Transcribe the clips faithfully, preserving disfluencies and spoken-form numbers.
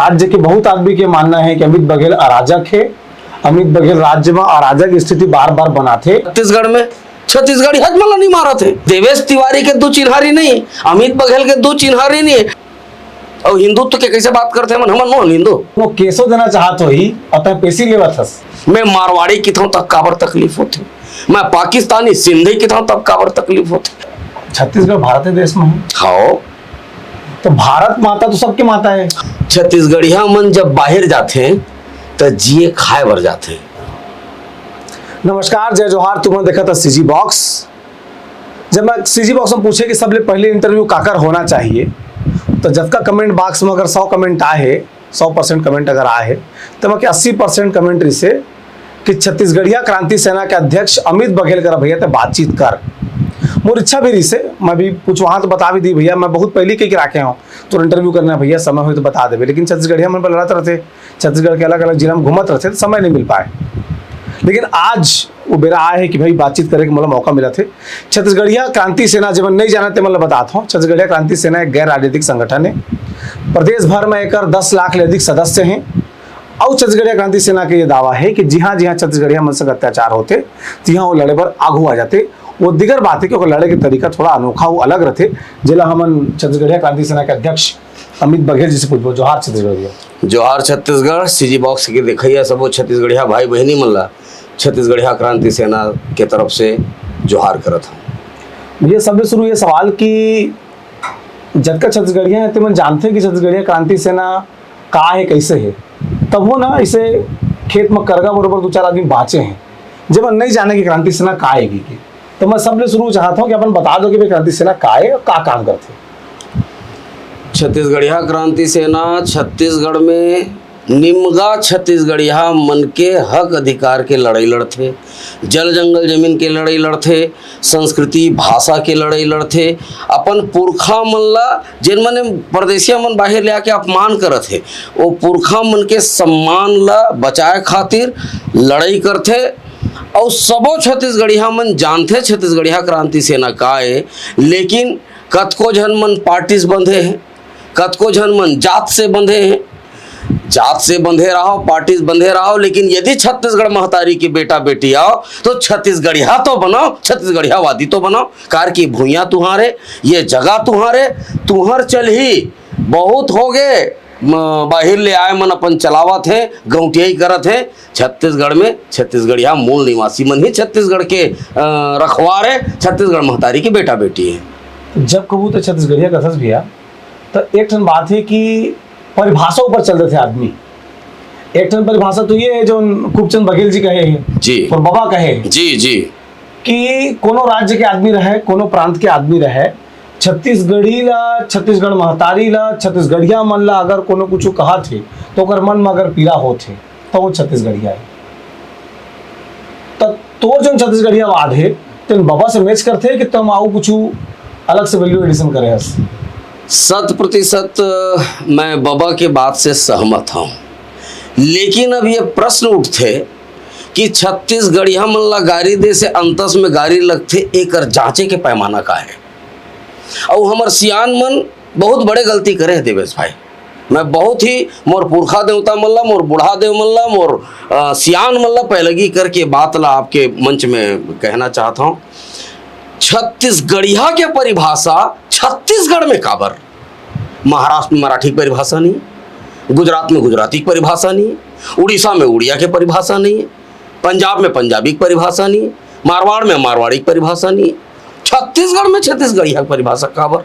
राज्य के बहुत आदमी के मानना हे कि अमित बघेल अराजक हे। अमित बघेल राज्य म अराजक स्थिति बार बार बनाथे। छत्तीसगढ़ में छत्तीसगढ़िया मन ला नहीं मारत हे। देवेश तिवारी के दू चिन्हारी नहीं, अमित बघेल के दू चिन्हारी नहीं। अउ हिंदुत्व के कैसे बात करथे मन, हमन नो हिंदू। वो केसो देना चाहत होही, अउ तैं पेशी लेवत हस। मैं मारवाड़ी किथों तब काबर तकलीफ होथे, मैं पाकिस्तानी सिंधी किथों तब काबर तकलीफ होथे। छत्तीसगढ़ भारत देश में है। हाँ। तो भारत माता तो सबके माता है। छत्तीसगढ़िया मन जब बाहर जाथे, त जिए खाए बर जाथे। नमस्कार, जय जोहार, तुमन देखत हव सीजी बॉक्स। जब मैं सीजी बॉक्स में पूछे कि सबले पहले इंटरव्यू काकर होना चाहिए, तो जतका कमेंट बॉक्स में अगर सौ कमेंट आए हे, सौ परसेंट कमेंट अगर आए हे, तो मैं अस्सी परसेंट कमेंट रिसे कि छत्तीसगढ़िया क्रांति सेना के अध्यक्ष अमित बघेल करा भैया ते बातचीत कर। मोर इच्छा भी रिसे, मैं भी कुछ वहाँ तो बता भी दी भैया, मैं बहुत पहले कह के राखे हूँ, तो इंटरव्यू करना भैया, समय हो तो बता देवे, लेकिन छत्तीसगढ़िया मन पर लड़त रहते, छत्तीसगढ़ के अलग-अलग जिला में घूमत रहते, तो समय नहीं मिल पाए। लेकिन आज वो बेरा आए हे कि भाई, बातचीत करे के मोला मौका मिलत हे। छत्तीसगढ़िया क्रांति सेना, जेमन नहीं जानत, तेमन ल बतात हौं, छत्तीसगढ़िया क्रांति सेना एक गैर राजनीतिक संगठन हे। प्रदेश भर में एकर दस लाख ले अधिक सदस्य हें। अउ छत्तीसगढ़िया क्रांति सेना के ये दावा हे कि जिहाँ-जिहाँ छत्तीसगढ़िया मन संग अत्याचार होथे, तिहाँ वो लड़े बर आगू आ जाथे। वो दिगर बात हे कि ओकर लड़े के तरीका थोड़ा अनोखा, वो अलग रथे, जेला हमन छत्तीसगढ़िया क्रांति सेना के अध्यक्ष अमित बघेल जी से पूछबो। जोहार छत्तीसगढ़ भैया। जोहार छत्तीसगढ़। सीजी बॉक्स के देखइया सबो छत्तीसगढ़िया भाई बहिनी मन ला छत्तीसगढ़िया क्रांति सेना के तरफ से जोहार करत हन। भैया, सबले शुरू ये सवाल कि जतका छत्तीसगढ़िया हे, तेमन जानथे कि छत्तीसगढ़िया क्रांति सेना का हे, कैसे हे, तभो ना इसे खेत में करगा बरोबर दो चार आदमी बाँचे हें, जेमन नहीं जाने कि क्रांति सेना का हे कि, कि। तो मैं सबले शुरू चाहत हौं कि अपन बता दो कि भाई, क्रांति सेना का हे, का काम करथे। छत्तीसगढ़िया क्रांति सेना छत्तीसगढ़ में निमगा छत्तीसगढ़िया मन के हक अधिकार के लड़ाई लड़थे, जल जंगल जमीन के लड़ाई लड़थे, संस्कृति भाषा के लड़ाई लड़थे, अपन पुरखा मन ला, जेन मन परदेसिया मन बाहिर ले आके अपमान करत हे, वो पुरखा मन के सम्मान ला बचाए खातिर लड़ाई करथे। अउ सबो छत्तीसगढ़िया मन जानथे छत्तीसगढ़िया क्रांति सेना का ए, लेकिन कतको झन मन पार्टी से बंधे हे, कतको झन मन जात से बंधे हे। जात से बंधे रहो, पार्टी से बंधे रहो, लेकिन यदि छत्तीसगढ़ महतारी के बेटा बेटी आओ, तो छत्तीसगढ़िया तो बनाओ, छत्तीसगढ़ियावादी तो बनाओ। कार की भुइयां तुम्हारे, ये जगह तुम्हारे, तुम्हर चलही। बहुत हो गए, म-, बाहिर ले आए मन अपन चलावत हे, गौंटियाई करत हे। छत्तीसगढ़ में छत्तीसगढ़िया मूल निवासी मन ही छत्तीसगढ़ के, अ, रखवार हे, छत्तीसगढ़ महतारी के बेटा बेटी हे। जब कहूँ तो छत्तीसगढ़िया कथस भैया, तो एक ठन बात हे कि परिभाषा ऊपर चल देथे आदमी। एक ठन परिभाषा तो ये हे, जो खूबचंद बघेल जी कहे हे, जी। और बाबा कहे हे, जी, जी। कि कोनो राज्य के आदमी रहे, कोनो प्रांत के आदमी रहे, छत्तीसगढ़ी ला, छत्तीसगढ़ महतारी ला, छत्तीसगढ़िया मन ला अगर कोनो कुछु कहत हे, तो ओकर मन में अगर पीड़ा होत हे, तो वो छत्तीसगढ़िया हे। त तोर जोन छत्तीसगढ़ियावाद हे, तेन बबा से मैच करथे कि तम अउ कुछु अलग से वैल्यू एडिशन करे हस? शत प्रतिशत मैं बबा के बात से सहमत हौं, लेकिन अब ये प्रश्न उठथे कि छत्तीसगढ़िया मन ला गारी दे से अंतस में गारी लगथे, एकर जांचे के पैमाना का हे? अउ हमर सियान मन बहुत बड़े गलती करे हे देवेश भाई। मैं बहुत ही मोर पुरखा देवता मन ला, मोर बूढ़ा देव मन ला, मोर, अ, सियान मन ला पैलगी करके बात ला आपके मंच में कहना चाहत हौं। छत्तीसगढ़िया के परिभाषा छत्तीसगढ़ में काबर? महाराष्ट्र में मराठी के परिभाषा नहीं, गुजरात में गुजराती के परिभाषा नहीं, उड़ीसा में उड़िया के परिभाषा नहीं, पंजाब में पंजाबी के परिभाषा नहीं, मारवाड़ में मारवाड़ी के परिभाषा नहीं, छत्तीसगढ़ में छत्तीसगढ़िया के परिभाषा काबर?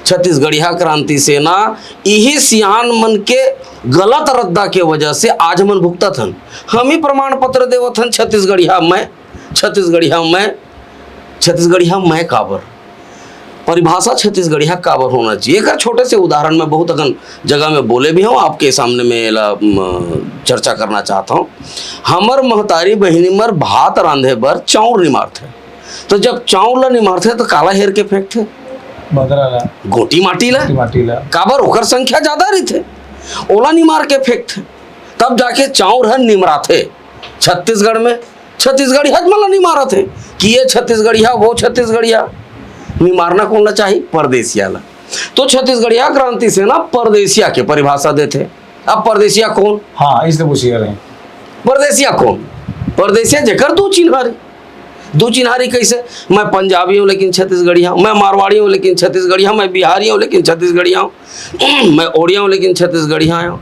छत्तीसगढ़िया क्रांति सेना इही सियान मन के गलत रद्दा के वजह से आज हमन भुगतत हन। हम ही प्रमाण पत्र देवत हन, छत्तीसगढ़िया मैं, छत्तीसगढ़िया मैं, छत्तीसगढ़िया मैं काबर? परिभाषा छत्तीसगढ़िया काबर होना चाहिए, एकर छोटे से उदाहरण मैं बहुत अकन जगह में बोले भी हौं, आपके सामने में एला, म, चर्चा करना चाहत हौं। हमर महतारी बहिनी मन भात रांधे बर चाउर निमारथे, तो जब चाउर ला निमारथे तो काला हेर के फेंकथे? बदरा ला। गोटी माटी ला। गोटी माटी ला। काबर? ओकर संख्या ज्यादा रहिथे, ओला निमार के फेंकथे, तब जाके चाउर ह निमराथे। छत्तीसगढ़ में छत्तीसगढ़िया मन ला निमारत हे कि ये छत्तीसगढ़िया, वो छत्तीसगढ़िया। निमारना कोन ला चाही? परदेसिया ला। तो छत्तीसगढ़िया क्रांति सेना परदेसिया के परिभाषा देथे। अब परदेसिया कौन? हाँ, इसलिए पूछिए रहे। परदेसिया कौन? परदेसिया जेकर दू चिन्हारी। दू चिन्हारी कैसे? मैं पंजाबी हूँ लेकिन छत्तीसगढ़िया हूँ, मैं मारवाड़ी हूँ लेकिन छत्तीसगढ़िया हूँ, मैं बिहारी हूँ लेकिन छत्तीसगढ़िया हूँ, मैं ओड़िया हूँ लेकिन छत्तीसगढ़िया हूँ,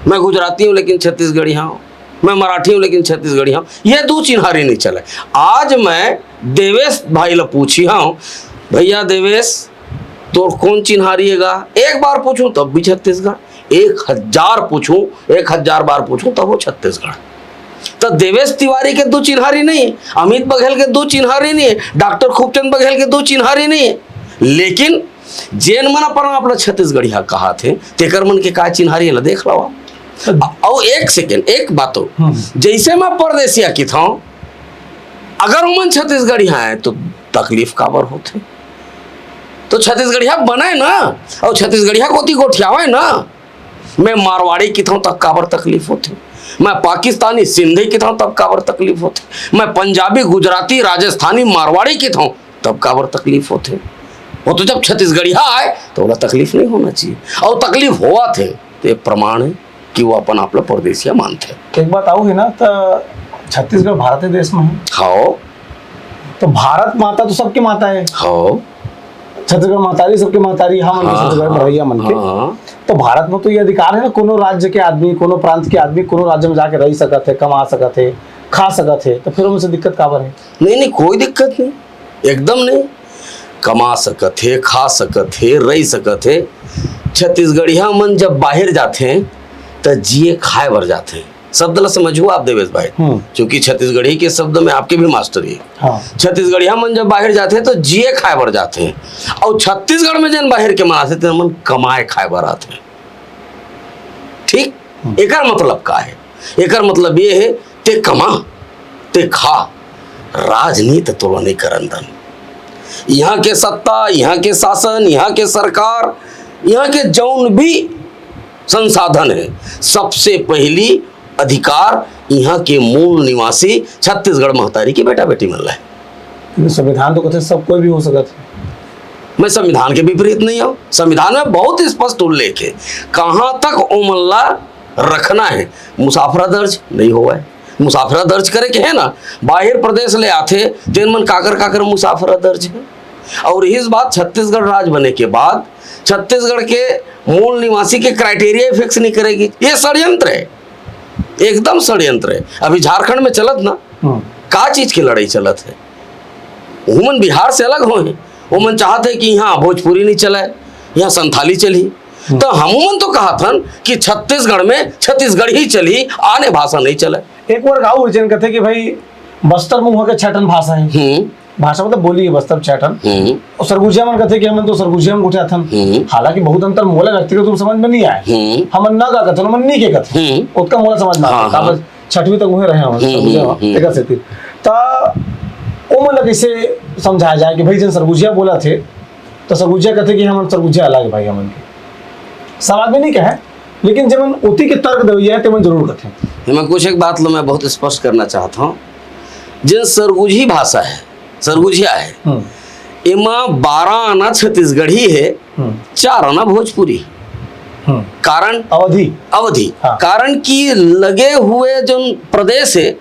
मैं गुजराती हूँ लेकिन छत्तीसगढ़िया हूँ, मैं मराठी हूँ लेकिन छत्तीसगढ़िया हूँ। ये दू चिन्हारी नहीं चले। आज मैं देवेश भाई ला पूछी हूँ, भैया देवेश, तोर कौन चिन्हारी हे गा? एक बार पूछूं तब भी छत्तीसगढ़, एक हजार पूछूं, एक हजार बार पूछूं तब वो छत्तीसगढ़। तो देवेश तिवारी के दू चिन्हारी नहीं, अमित बघेल के दू चिन्हारी नहीं, डॉक्टर खूबचंद बघेल के दू चिन्हारी नहीं, लेकिन जेन मन अपन आप ला छत्तीसगढ़िया कहाथे, तेकर मन के का चिन्हारी हे ला देख लवा। अउ एक सेकेंड, एक बात हो, हम्म। जैसे मैं परदेसिया किथौं, अगर ओमन छत्तीसगढ़िया हे तो तकलीफ काबर होथे? तो छत्तीसगढ़िया बने ना, अउ छत्तीसगढ़िया कोती गोठियावे ना। मैं मारवाड़ी किथौं तब काबर तकलीफ होथे? मैं पाकिस्तानी सिंधी किथौं तब काबर तकलीफ होथे? मैं पंजाबी, गुजराती, राजस्थानी, मारवाड़ी किथौं तब काबर तकलीफ होथे? वो तो जब छत्तीसगढ़िया आए तो ओला तकलीफ नहीं होना चाहिए, अउ तकलीफ होवत हे तो ये प्रमाण हे कि वो अपन आप ला परदेसिया मानथे। एक बात अउ हे ना, तो छत्तीसगढ़ भारत देश में हे। हाँ। तो भारत माता तो सबके माता हे। हाँ। छत्तीसगढ़ महतारी सबके महतारी, हमन के हाँ, छत्तीसगढ़ हाँ, भैया मन के। हाँ। तो भारत में तो ये अधिकार हे ना, कोनो राज्य के आदमी, कोनो प्रांत के आदमी कोनो राज्य में जाके रह सकत हे, कमा सकत हे, खा सकत हे, तो फिर ओमन से दिक्कत काबर हे? नहीं, नहीं, कोई दिक्कत नहीं, एकदम नहीं। कमा सकत हे, खा सकत हे, रह सकत हे। छत्तीसगढ़िया मन जब बाहर जाथे, त जिए खाए बर जाथे। शब्द ला समझू आप देवेश भाई, हम्म। क्योंकि छत्तीसगढ़ी के शब्द में आपके भी मास्टरी हे। हाँ। छत्तीसगढ़िया मन जब बाहर जाथे तो जिए खाए बर जाथे, अउ छत्तीसगढ़ में जेन बाहर के मन आथे तेन मन कमाए खाए बर आथे। ठीक? हम्म। एकर मतलब का हे? एकर मतलब ये हे, ते कमा, ते खा, राजनीति तोला नहीं करन दन। यहाँ के सत्ता, यहाँ के शासन, यहाँ के सरकार, यहाँ के जौन भी संसाधन हे, सबसे पहली अधिकार इहाँ के मूल निवासी छत्तीसगढ़ महतारी के बेटा बेटी मन ला हे। लेकिन संविधान तो कहते सब कोई भी हो सकत हे। मैं संविधान के विपरीत नहीं हूँ। संविधान में बहुत स्पष्ट उल्लेख हे कहाँ तक ओमन ला रखना हे। मुसाफरा दर्ज नहीं होवय, मुसाफरा दर्ज करे के हे ना, बाहर प्रदेश ले आथे तेन मन काकर काकर मुसाफरा दर्ज हे। अउ इस बात छत्तीसगढ़ राज बने के बाद छत्तीसगढ़ के मूल निवासी के criteria ही fix नहीं करेगी। ये षड्यंत्र हे, एकदम षड्यंत्र हे। अभी झारखंड में चलत ना, हम्म। का चीज के लड़ाई चलत हे? ओमन बिहार से अलग होए हे, ओमन चाहत हे कि यहाँ भोजपुरी नहीं चलाए, यहाँ संथाली चलही। हम्म। तो हमन तो कहत हन कि छत्तीसगढ़ में छत्तीसगढ़ी चलही, आने भाषा नहीं चलाए। एक वर्ग अउ जेन कथे कि भाई बस्तर मुंह के छठन भाषा हे। हम्म। भाषा मतलब बोली हे बस्तर छठन। हम्म। अउ सरगुजिया मन कथे कि हमन तो सरगुजिया में गोठियाथन। हम्म। हालांकि बहुत अंतर मोला व्यक्तिगत रूप समझ में नहीं आए। हम्म। हमन न का कथन, हमन नी के कथन। हम्म। ओतका मोला समझ में हाँ, आथे। हाँ। काबर छठवीं तक उहें रहे हन, हम्म, सरगुजिया हम्म, में, हम्म। तेकर सेती। त ओमन ला कैसे समझाया जाए कि भाई जेन सरगुजिया बोलथे, त सरगुजिया कथे कि हमन सरगुजिया अलग हे भाई हमन के। समाज में नहीं कहे, लेकिन जेमन ओती के तर्क देवइया हे, तेमन जरूर कथे। एमा कुछ एक बात लो मैं बहुत स्पष्ट करना चाहत हूँ। जेन सरगुजी भाषा हे, सरगुजिया हे, हम्म। एमा बारह आना छत्तीसगढ़ी हे, हम्म। चार आना भोजपुरी। हम्म। कारण? अवधी। अवधी। हाँ। कारण कि लगे हुए जोन प्रदेश हे,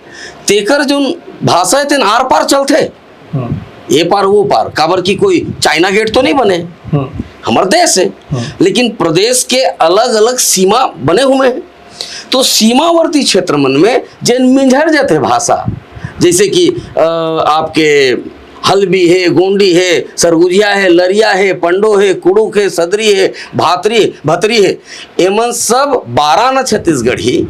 तेकर जोन भाषा हे, तेन आर पार चलथे। हम्म। ये पार वो पार, काबर कि कोई चाइना गेट तो नहीं बने हे। हम्म। हमर देश हे, हम्म। लेकिन प्रदेश के अलग-अलग सीमा बने हुए हे। तो सीमावर्ती क्षेत्र मन में जेन मिंझर जाथे भाषा, जैसे कि, अ, आपके हल्बी हे, गोंडी हे, सरगुजिया हे, लरिया हे, पंडो हे, कुड़ुक हे, सदरी हे, भातरी, भतरी हे, एमन सब बारह आना छत्तीसगढ़ी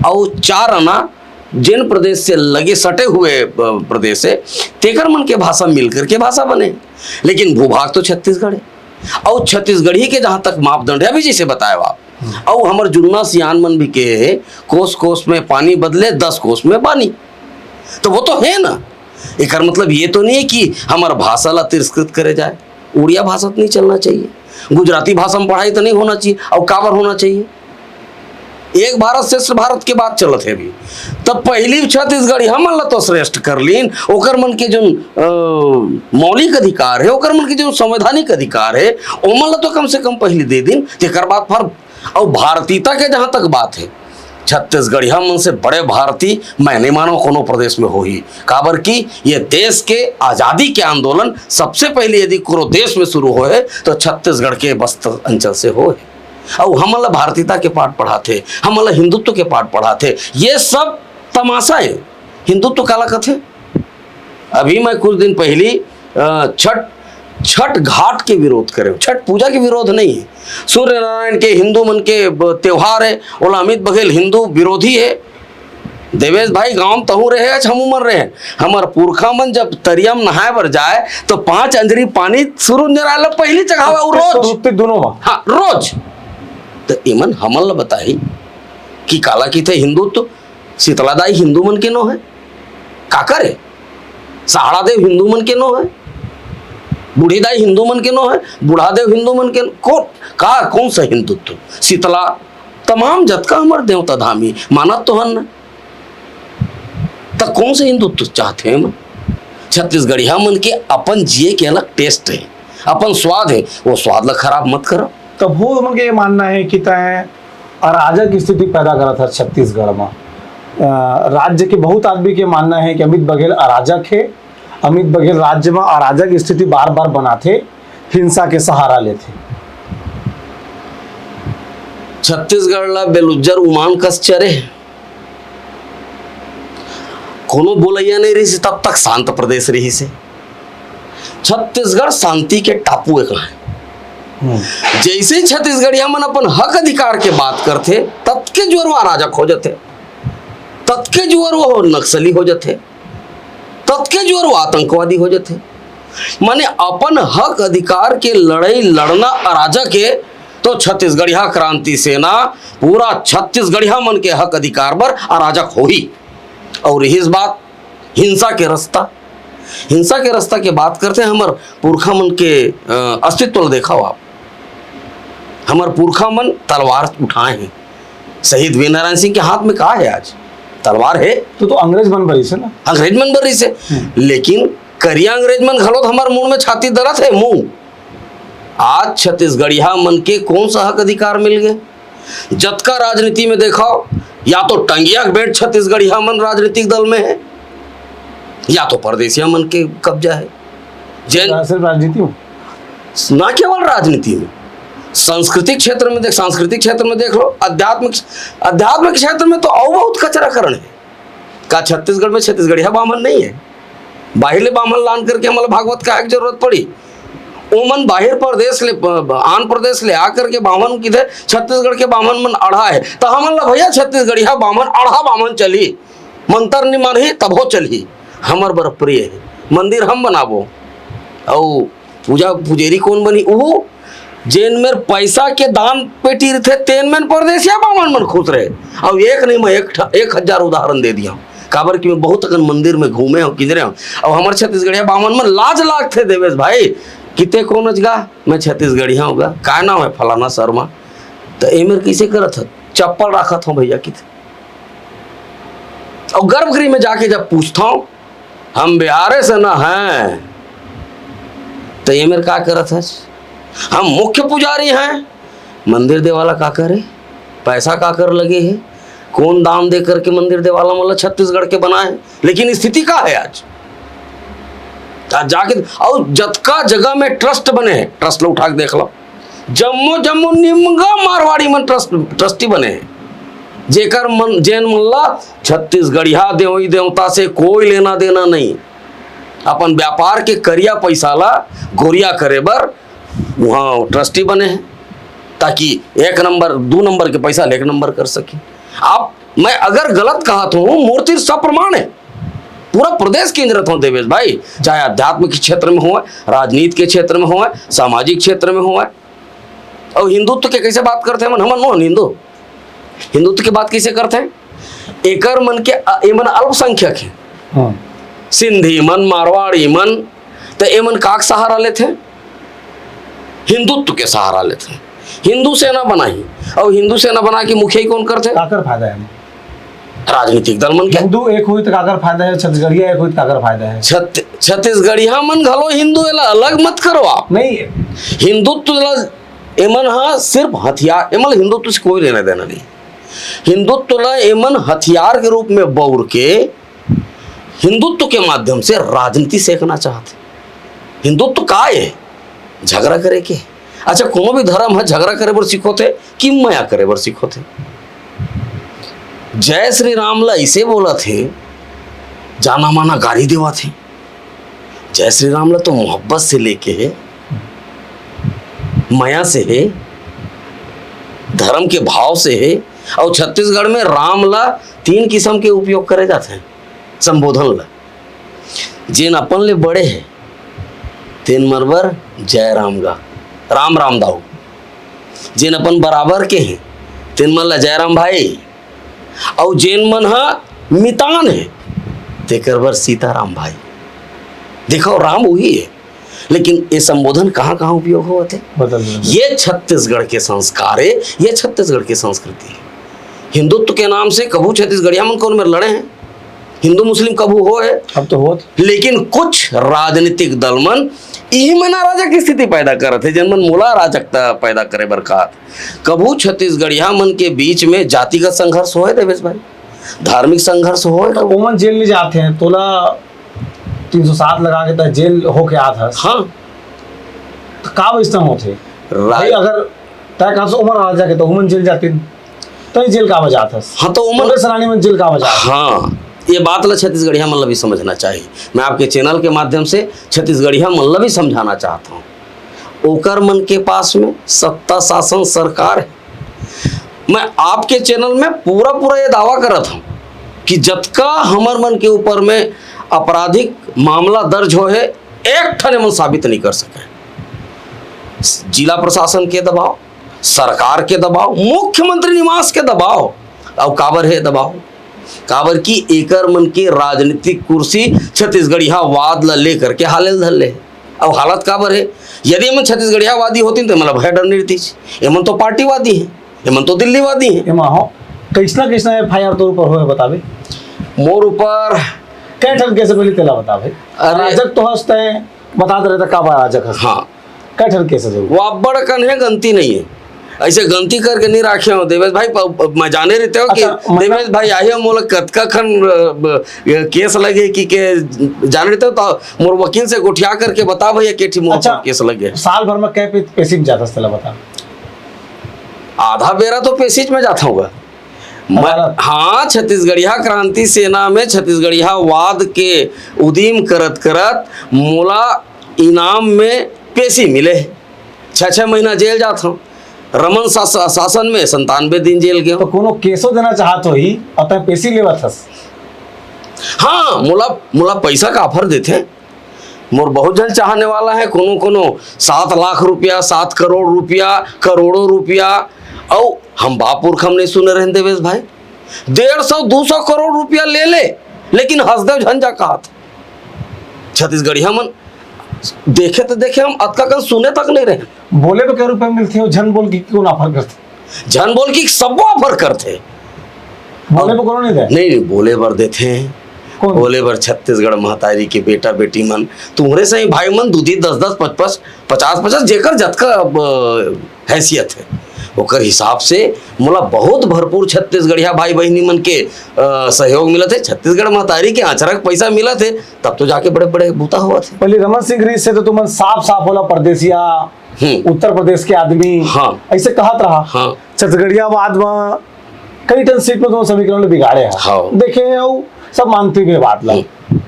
अउ चार आना जेन प्रदेश से लगे सटे हुए, अ, प्रदेश हे, तेकर मन के भाषा मिल करके भाषा बने। लेकिन भूभाग तो छत्तीसगढ़ हे। अउ छत्तीसगढ़ी के जहाँ तक मापदंड हे, अभी जैसे बताए आप, अउ हमर जुन्ना सियान मन भी कहे हे, "कोस कोस में पानी बदले, दस कोस में बानी।" तो वो तो हे ना। एकर मतलब ये तो नहीं हे कि हमर भाषा ला तिरस्कृत करे जाए। उड़िया भाषा तो नहीं चलना चाहिए, गुजराती भाषा में पढ़ाई तो नहीं होना चाहिए। अउ काबर होना चाहिए? एक भारत श्रेष्ठ भारत के बात चलत हे अभी, तब पहली छत्तीसगढ़ी हमन ला तो श्रेष्ठ कर लीन, ओकर मन के जोन, अ, मौलिक अधिकार हे, ओकर मन के जोन संवैधानिक अधिकार हे, ओमन ला तो कम से कम पहली दे दिन। तेकर बाद फिर अउ भारतीयता के जहां तक बात हे, छत्तीसगढ़िया मन से बड़े भारतीय मैं नहीं मानव कोनो प्रदेश में होही। काबर कि ये देश के आजादी के आंदोलन सबसे पहले यदि कोनो देश में शुरू होए हे, तो छत्तीसगढ़ के बस्तर अंचल से होए हे। अउ हमन ला भारतीयता के पाठ पढ़ाथे, हमन ला हिंदुत्व के पाठ पढ़ाथे। ये सब तमाशा हे। हिंदुत्व काला कथे? अभी मैं कुछ दिन पहली, अ, छठ, छठ घाट के विरोध करे, छठ पूजा के विरोध नहीं हे। सूर्य नारायण के, हिंदू मन के ब-, त्योहार हे, ओला अमित बघेल हिंदू विरोधी हे। देवेश भाई, गांव म तहूं रहे हच, हमू मन रहे हन। हमर पुरखा मन जब तरिया म नहाए बर जाए, तो पांच अंजरी पानी सूरज नारायण ला पहिली चघावे, अउ उत्ते, रोज। उत्ते दोनों में। हाँ, रोज। तो इमन हमन ला बताही कि काला किथे हिंदुत्व? शीतला दाई हिंदू मन के नो हे? काकर हे? सहाड़ा देव हिंदू मन के नो हे? बूढ़ी दाई हिंदू मन के नो हे? बूढ़ा देव हिंदू मन के नो? को-, का, कौन सा हिंदुत्व? शीतला, तमाम जतका हमर देवता धामी मानत तो हन न। त कौन से हिंदुत्व चाहथे एमन? छत्तीसगढ़िया मन के अपन जिए के अलग टेस्ट हे, अपन स्वाद हे, वो स्वाद ला खराब मत करो। तभो ओमन के ये मानना हे कि तैं अराजक स्थिति पैदा करत हस छत्तीसगढ़ म। अ, राज्य के बहुत आदमी के मानना हे कि अमित बघेल अराजक हे, अमित बघेल राज्य म अराजक स्थिति बार-बार बनाथे, हिंसा के सहारा लेथे। छत्तीसगढ़ ला बेलुज्जर उमान कस चरे हे। कोनो बोलैया नहीं रहिस, तब तक शांत प्रदेश रहिस हे। छत्तीसगढ़ शांति के टापू एक हे। हम्म। जैसे ही छत्तीसगढ़िया मन अपन हक अधिकार के बात करथे, ततके जुअर वो अराजक हो जाथे, ततके जुअर वो नक्सली हो जाथे, ततके जुअर वो आतंकवादी हो जाथे। माने अपन हक अधिकार के लड़ाई लड़ना अराजक हे, तो छत्तीसगढ़िया क्रांति सेना पूरा छत्तीसगढ़िया मन के हक अधिकार बर अराजक होही। अउ रहिस बात हिंसा के रस्ता, हिंसा के रस्ता के बात करथे, हमर पुरखा मन के, अ, अस्तित्व ल देखव आप। हमर पुरखा मन तलवार उठाए हे। शहीद वीर नारायण सिंह के हाथ में का हे आज? तलवार हे। तो, तो अंग्रेज मन बर रहिस हे ना? अंग्रेज मन बर रहिस हे। हम्म। लेकिन करिया अंग्रेज मन घलो त हमर मुड़ में छाती दरत हे, मुंह। आज छत्तीसगढ़िया मन के कौन सा हक अधिकार मिल गए? जतका राजनीति में देखव, या तो टंगिया के बेंट छत्तीसगढ़िया मन राजनीतिक दल में हे, या तो परदेसिया मन के कब्जा हे। जैन सिर्फ राजनीति में? ना केवल राजनीति में, सांस्कृतिक क्षेत्र में देख, सांस्कृतिक क्षेत्र में देख लो, आध्यात्मिक, आध्यात्मिक क्षेत्र में तो अउ बहुत कचराकरण हे। का छत्तीसगढ़ में छत्तीसगढ़िया बाम्हन नहीं हे? बाहिर ले बाम्हन लान करके हमला भागवत कहे के जरूरत पड़ी? ओमन बाहिर प्रदेश ले, ब-, ब-, आन प्रदेश ले आ करके बाम्हन किथे छत्तीसगढ़ के बाम्हन मन अढ़ा हे, त हमन ला भैया छत्तीसगढ़िया बाम्हन, अढ़ा बाम्हन चलही, मंतर नि मानही तभो चलही। हमर बर प्रिय हे, मंदिर हम बनाबो, अउ पूजा पुजेरी कौन बनी? उहू जेन मेर पैसा के दान पेटी रथे, तेन मेर परदेसिया बामन मन खुश रहे। अउ एक नहीं, मैं एक ठा-, एक हजार उदाहरण दे दिया, काबर कि मैं बहुत अकन मंदिर में घूमे हूँ, किंजरे हूँ। अउ हमर छत्तीसगढ़िया बामन मन लाज लागथे, देवेश भाई, किते कौन अजगा, मैं छत्तीसगढ़िया हूँ गा, काय नाम है? फलाना शर्मा। तो ए मेर कैसे करत हत? चप्पल राखत हूँ भैया, किते। अउ गर्भगृह में जाके जब पूछता हूँ, हम बिहारे से न हैं, तो ये मेर का करत हस? हम मुख्य पुजारी हैं, मंदिर देवाला का करे, पैसा का कर लगे है, कौन दान दे करके मंदिर देवाला मतलब छत्तीसगढ़ के बनाए, लेकिन स्थिति का है आज? आज जाके अउ जतका जगह में ट्रस्ट बने हैं, ट्रस्ट ला उठा के देख लो, जम्मो जम्मो निमगा मारवाड़ी मन ट्रस्ट, ट्रस्टी बने हे। जेकर मन, जेन मन ला छत्तीसगढ़िया देवी देवता से कोई लेना देना नहीं, अपन व्यापार के करिया पैसा ला गोरिया करे बर वहाँ ट्रस्टी बने हे, ताकि एक नंबर, दू नंबर के पैसा ले एक नंबर कर सके। आप, मैं अगर गलत कहा तो हूँ, मूर्ति सप्रमाण है। पूरा प्रदेश के इंद्र हो देवेश भाई, चाहे आध्यात्म के क्षेत्र में होवय, राजनीति के क्षेत्र में होवय, सामाजिक क्षेत्र में होवय। अउ हिंदुत्व के कैसे बात करथे हमन, हमन नोहन हिंदू, हिंदुत्व के बात कैसे करथे? एकर मन के अ-, एमन अल्पसंख्यक हे। हाँ। सिंधी मन, मारवाड़ी मन, त एमन काक सहारा लेथे? हिंदुत्व के सहारा लेथे। हिंदू सेना बनाही, अउ हिंदू सेना बना के मुखियाई कौन करथे? काकर फायदा है? राजनीतिक दल मन के। हिंदू एक होई त काकर फायदा है, छत्तीसगढ़िया एक होई त काकर फायदा है? छत-, छत्तीसगढ़िया मन घलो हिंदू, एला अलग मत करो आप। नहीं। हिंदुत्व ला एमन ह सिर्फ हथियार, एमन ल हिंदुत्व से कोई लेना देना नहीं। हिंदुत्व ल एमन हथियार के रूप में बउर के हिंदुत्व के माध्यम से राजनीति सेकना चाहत हे। हिंदुत्व का हे? झगड़ा करे के। अच्छा, कोनो भी धर्म ह झगड़ा करे बर सिखोथे कि मया करे बर सिखोथे? जय श्री राम ला ऐसे बोलत हे, जाना माना गारी देवत हे। जय श्री राम ला तो मोहब्बत से लेके हे, मया से हे, धर्म के भाव से हे। और छत्तीसगढ़ में राम ला तीन किस्म के उपयोग करे जाथे संबोधन ला। जेन अपन ले बड़े हे, तेन मन बर जय राम गा, राम राम दाऊ। जेन अपन बराबर के हे, तेन मन ला जय राम भाई। अउ जेन मन ह मितान हे, तेकर बर सीताराम भाई। देखो, राम वही हे, लेकिन ये संबोधन कहाँ-कहाँ उपयोग होवत हे? बदल, बदल। ये छत्तीसगढ़ के संस्कार हे, ये छत्तीसगढ़ के संस्कृति हे। हिंदुत्व के नाम से कभू छत्तीसगढ़िया मन कोनो मेर लड़े हे? हिंदू मुस्लिम कभू होय हे? अब तो होत। लेकिन कुछ राजनीतिक दल मन इही मन अराजक स्थिति पैदा करत हे, जेन मन मोला अराजकता पैदा करे बर कहत। कभू छत्तीसगढ़िया मन के बीच में जातिगत संघर्ष होय, देवेश भाई? धार्मिक संघर्ष होय? तो ओमन जेल नहीं जाते हैं, तोला तीन सौ सात लगा के तय जेल होके आत हस। हाँ। तो का वैसना होथे? रा- भाई, अगर तय कहत हस ओमन अराजक हे, तो ओमन जेल जातिन, तय जेल का बजात हस? हाँ, तो ओमन ओकर सेनानी मन जेल का बजात हस? हाँ, ये बात ला छत्तीसगढ़िया मन ला भी समझना चाहिए। मैं आपके चैनल के माध्यम से छत्तीसगढ़िया मन ला भी समझाना चाहता हूँ। ओकर मन के पास में सत्ता, शासन, सरकार हे। मैं आपके चैनल में पूरा पूरा ये दावा करत हूँ कि जतका हमर मन के ऊपर में आपराधिक मामला दर्ज होय हे, एक ठन एमन साबित नहीं कर सके। जिला प्रशासन के दबाव, सरकार के दबाव, मुख्यमंत्री निवास के दबाव। अउ काबर हे दबाव? काबर कि एकर मन के राजनीतिक कुर्सी छत्तीसगढ़ियावाद ला लेकर के हाले ल धर ले हे। अउ हालत काबर हे? यदि एमन छत्तीसगढ़ियावादी होतिन, तो एमन ला भय डर नहीं रहितिस। एमन तो पार्टीवादी हे, एमन तो दिल्लीवादी हे। एमा हो, कइसना कइसना एफ आई आर तोर ऊपर होय, बताबे? मोर ऊपर कै ठन केस हे, पहली तेला बताबे। अरे। अराजक तो हस तैं, बतात रहे त काबर अराजक हस। हाँ। कै ठन केस हे? वो अब्बड़ अकन हे, गनती नहीं हे। ऐसे गनती करके नहीं राखे हो देवेश भाई। प-, प-, मैं जाने रहते हो कि अच्छा, मतलब देवेश भाई आही हो, मोला कतका खन, अ, ब-, ये केस लगे कि के जाने रहते हो, तो मोर वकील से गोठिया करके बता भैया, के ठी मोर अच्छा, ऊपर केस लगे। साल भर में कै पे-, पेशी में जाता, तेला बता। आधा बेरा तो पेशी में जाता हूँ। मैं, अदालत। हाँ, छत्तीसगढ़िया क्रांति सेना में छत्तीसगढ़ियावाद के उदीम करत करत मोला इनाम में पेशी मिले हे। छः छः महीना जेल जात हूँ। रमन शा-, शा-, शासन में संतानवे दिन जेल गए। तो कोनो केसो देना चाहत होही, अउ तैं पेशी लेवत हस? हाँ, मोला, मोला पैसा का ऑफर देथे। मोर बहुत झन चाहने वाला हे, कोनो कोनो सात लाख रुपया, सात करोड़ रुपया, करोड़ों रुपया। अउ हम बाप पुरख हम नहीं सुने रहेन देवेश भाई, डेढ़ सौ दू सौ करोड़ रुपया ले ले, लेकिन हसदेव झन जा कहत। छत्तीसगढ़िया मन देखे तो देखे, हम अतका कन सुने तक नहीं रहे। बोले बर कै रुपया मिलथे, झन बोल के कौन ऑफर करथे? झन बोल के सबो ऑफर करथे। बोले बर कोनो नहीं दे? नहीं, नहीं, बोले बर देथे। कौन? बोले बर छत्तीसगढ़ महतारी के बेटा बेटी मन, तुम्हरे सही भाई मन, दू दी दस दस, पच-, पच-, पचास पचास, जेकर जतका, अ, हैसियत हे, ओकर हिसाब से मोला बहुत भरपूर छत्तीसगढ़िया भाई बहिनी मन के, अ, सहयोग मिलत हे। छत्तीसगढ़ महतारी के अचरक पैसा मिलत हे, तब तो जाके बड़े बड़े बूता होवत हे। पहले रमन सिंह रहिस हे तो तुमन साफ साफ बोला, परदेसिया, हम्म। उत्तर प्रदेश के आदमी, हाँ। ऐसे कहत रहा। हाँ। छत्तीसगढ़ियावाद में कई ठन सीट में तुमन समीकरण बिगाड़े हे। हाँ। देखे, अउ सब मानते भी बात ला। हम्म।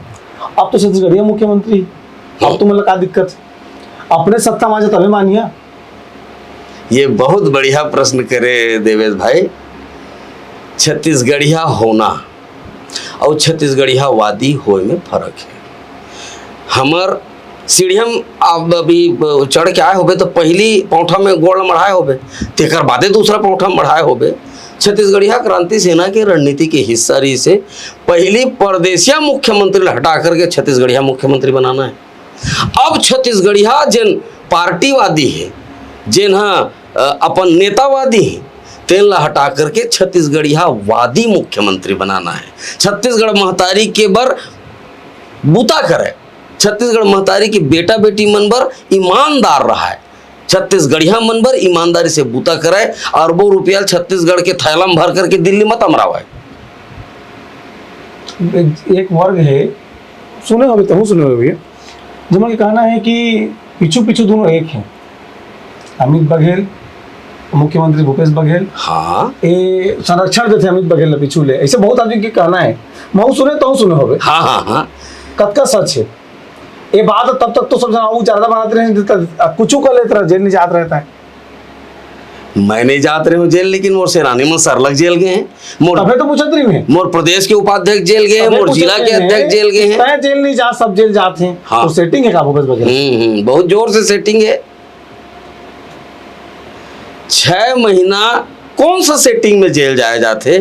अब तो छत्तीसगढ़िया मुख्यमंत्री, अब हम्म। तुमन ला का दिक्कत? अपने सत्ता में आ जा तभे मानिया। ये बहुत बढ़िया प्रश्न करे देवेश भाई। छत्तीसगढ़िया होना अउ छत्तीसगढ़ियावादी होए में फर्क हे। हमर सीढ़िया म आप अभी चढ़ के आए होबे, तो पहली पौंठा में गोड़ मढ़ाए होबे, तेकर बादे दूसरा पौंठा मढ़ाए होबे। छत्तीसगढ़िया क्रांति सेना के रणनीति के हिस्सा रहिस हे, पहली परदेसिया मुख्यमंत्री ल हटा करके छत्तीसगढ़िया मुख्यमंत्री बनाना हे। अब छत्तीसगढ़िया जेन पार्टीवादी हे, जेन ह, अ, अपन नेतावादी हे, तेन ला हटा करके छत्तीसगढ़ियावादी मुख्यमंत्री बनाना हे। छत्तीसगढ़ महतारी के बर बूता करे, छत्तीसगढ़ महतारी के बेटा बेटी मन बर ईमानदार रहाय, छत्तीसगढ़िया मन बर ईमानदारी से बूता करय, अरबों रुपया छत्तीसगढ़ के थैला में भर करके दिल्ली मत अमरावय। एक, एक वर्ग है, सुने होबे, तहूँ सुने होबे भैया, जेमन के कहना है कि पीछू पीछू दोनों एक हैं, अमित बघेल, मुख्यमंत्री भूपेश बघेल, हाँ। ए संरक्षण देथे अमित बघेल ला पीछू ले, ऐसे बहुत आदमी के कहना है। महूँ सुने, तहूँ सुने होबे। हाँ हाँ हाँ। कतका सच है ये बात? तब तक तो सब जना ऊ ज्यादा बनाते रहे, त कुछ कर लेते रहे, जेल नहीं जात रहता है। मैं नहीं जात रहे हूँ जेल, लेकिन मोर सेनानी मन सरलग जेल गए हैं। मोर तबे तो पूछत रही मैं। मोर प्रदेश के उपाध्यक्ष जेल गए हैं, तबे मोर पूछत जिला के रही मैं अध्यक्ष जेल गए कि हैं। तय जेल नहीं जा, सब जेल जात हैं। हाँ। तो सेटिंग है का भूपेश बघेल? हम्म हम्म, बहुत जोर से सेटिंग है। छह महीना कौन सा सेटिंग में जेल जाए जाथे?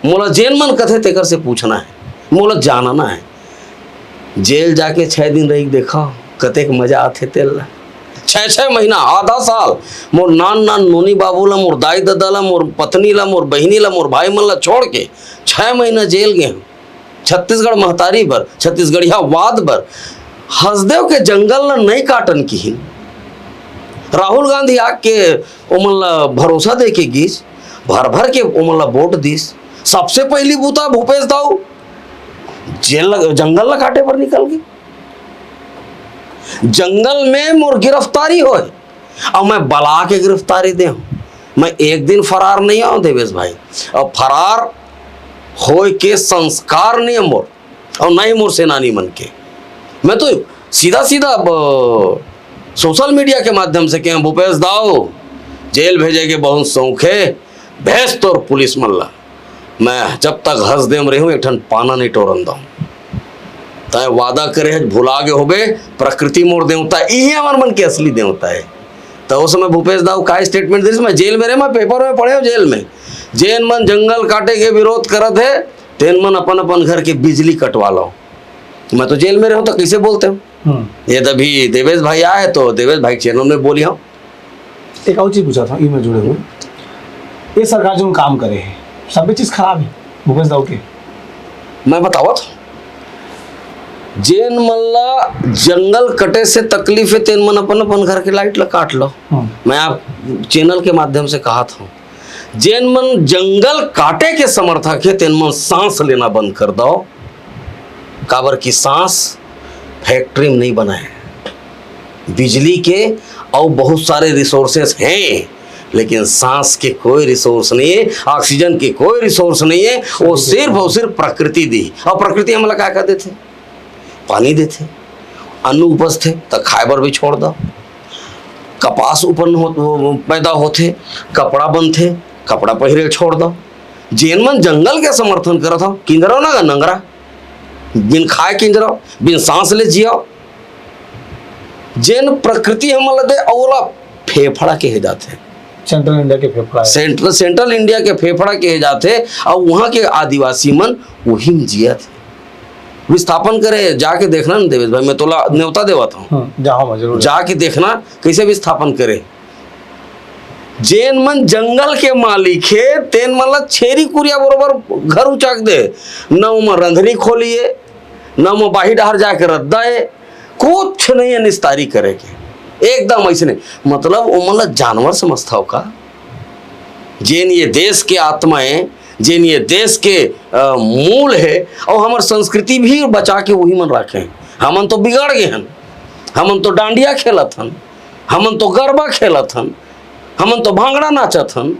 मोला जेन मन कथे तेकर से पूछना है, मोला जानना है। जेल जाके छह दिन रही देखा, कतेक मजा आथे तेल ला। छह छह महीना, आधा साल, मोर नान नान नोनी बाबू ला, मोर दाई ददा ला, मोर पत्नी ला, मोर बहिनी ला, मोर भाई मन ला छोड़ के छह महीना जेल गए हैं। छत्तीसगढ़ महतारी बर, छत्तीसगढ़िया वाद बर हसदेव के जंगल ला नहीं काटन किहिन। राहुल गांधी आके ओमन ला भरोसा दे के गीस, भर भर के ओमन ला वोट दीस। सबसे पहली बूता भूपेश दाऊ जेल ला, जंगल ला काटे बर निकल गए। जंगल में मोर गिरफ्तारी होए, अब मैं बला के गिरफ्तारी दे हूँ। मैं एक दिन फरार नहीं आऊँ देवेश भाई। अब फरार होए के संस्कार नहीं है मोर, और नहीं मोर सेनानी मन के। मैं तो सीधा सीधा अब सोशल मीडिया के माध्यम से कहें, भूपेश दाऊ, जेल भेजे के बहुत शौक है, भेज तोर पुलिस मन ला। मैं जब तक हसदेव में रहूं, एक ठन पाना नहीं टोरन दऊं। तय वादा करे हस, भुला गे होबे, प्रकृति मोर देवता, इही हमर मन के असली देवता है। तो उस समय भूपेश दाऊ का स्टेटमेंट दिस, मैं जेल में रहे, मैं पेपर में पढ़े हूँ जेल में, जेन मन जंगल काटे के विरोध करत है, तेन मन अपन अपन घर के बिजली कटवा लो। मैं तो जेल में रहूं तो कैसे बोलते हो? हम्म। ये तभी देवेश भाई आए तो देवेश भाई के चैनल में बोली हूँ। एक और चीज पूछा था, ई में जुड़े हुए, ये सरकार जो काम करे है, सब चीज खराब है भूपेश दाऊ के। मैं बतावत हूँ, जेन मन ला जंगल कटे से तकलीफ है, तेन मन अपन अपन घर के लाइट ला काट लो। हम्म। मैं आप चैनल के माध्यम से कहत हूँ, जेन मन जंगल काटे के समर्थक है, तेन मन सांस लेना बंद कर दो, काबर कि सांस फैक्ट्री में नहीं बनाए, बिजली के और बहुत सारे रिसोर्सेस हैं, लेकिन सांस के कोई रिसोर्स नहीं है, ऑक्सीजन के कोई रिसोर्स नहीं है। वो सिर्फ और सिर्फ प्रकृति दी, और प्रकृति हमला का कर देते? पानी देथे, अन्न उपजथे त खाए बर भी छोड़ दो, कपास उत्पन्न हो, पैदा होथे, कपड़ा बनथे, कपड़ा पहिरे ल छोड़ दो। जेन मन जंगल के समर्थन करत हो, किंजरो ना गा नंगरा, बिन खाए किंजरो, बिन सांस ले जियो। जेन प्रकृति हमन ल दे, ओला फेफड़ा कहे जाथे। सेंट्रल इंडिया के फेफड़ा है। सेंट्रल सेंट्रल इंडिया के फेफड़ा कहे जाथे, और वहाँ के आदिवासी मन वही में जियत हे। विस्थापन करे, जाके देखना न देवेश भाई, मैं तोला न्योता देवत हूँ। हम्म, जाओ मैं जरूर। जाके देखना कैसे विस्थापन करे। जेन मन जंगल के मालिक हे, तेन मन ला छेरी कुरिया बरोबर घर उचाक दे, न ओमा रंधनी खोलिए, न ओमा बाही डहर जाके रद्दा ए, कुछ नहीं है निस्तारी करे के, एकदम ऐसे नहीं। मतलब ओमन ला जानवर समझथव का? जेन ये देश के आत्मा है, जेन ये देश के अ, मूल है, और हमर संस्कृति भी बचा के वही मन रखे हैं। हमन तो बिगड़ गए हन, हमन तो डांडिया खेलत हन, हमन तो गरबा खेलत हन, हमन तो भांगड़ा नाचत हन।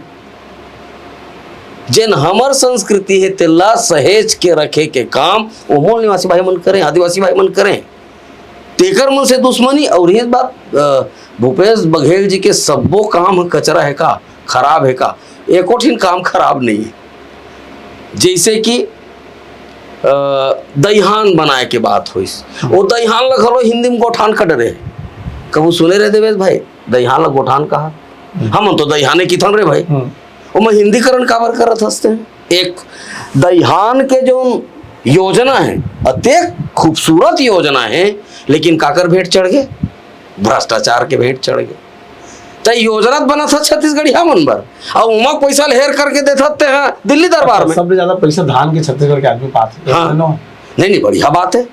जेन हमर संस्कृति है, तेला सहेज के रखे के काम वो मूल निवासी भाई मन करें, आदिवासी भाई मन करें। तेकर मन से दुश्मनी। और ये बात, अ, भूपेश बघेल जी के सब्बो काम ह कचरा है का, खराब है का? एको ठिन काम खराब नहीं है। जैसे कि, अ, दईहान बनाए के बात होइस, वो दईहान ला घलो हिंदी में गोठान कटे रहे। कभू सुने रहे देवेश भाई, दईहान ला गोठान कहा? हमन तो दईहाने किथन रे भाई। हम्म। ओमा हिंदीकरण काबर करत हसते? एक दईहान के जो योजना है, अतेक खूबसूरत योजना है, लेकिन काकर भेंट चढ़ गए? भ्रष्टाचार के भेंट चढ़ गए। त योजना त बनत ह छत्तीसगढ़िया मन बर, अउ ओमा पैसा ल हेर करके देथत ते ह दिल्ली दरबार में। सबले ज्यादा पैसा धान के छत्तीसगढ़ के आदमी पात हे। हाँ। नो। नहीं, नहीं, बढ़िया बात है,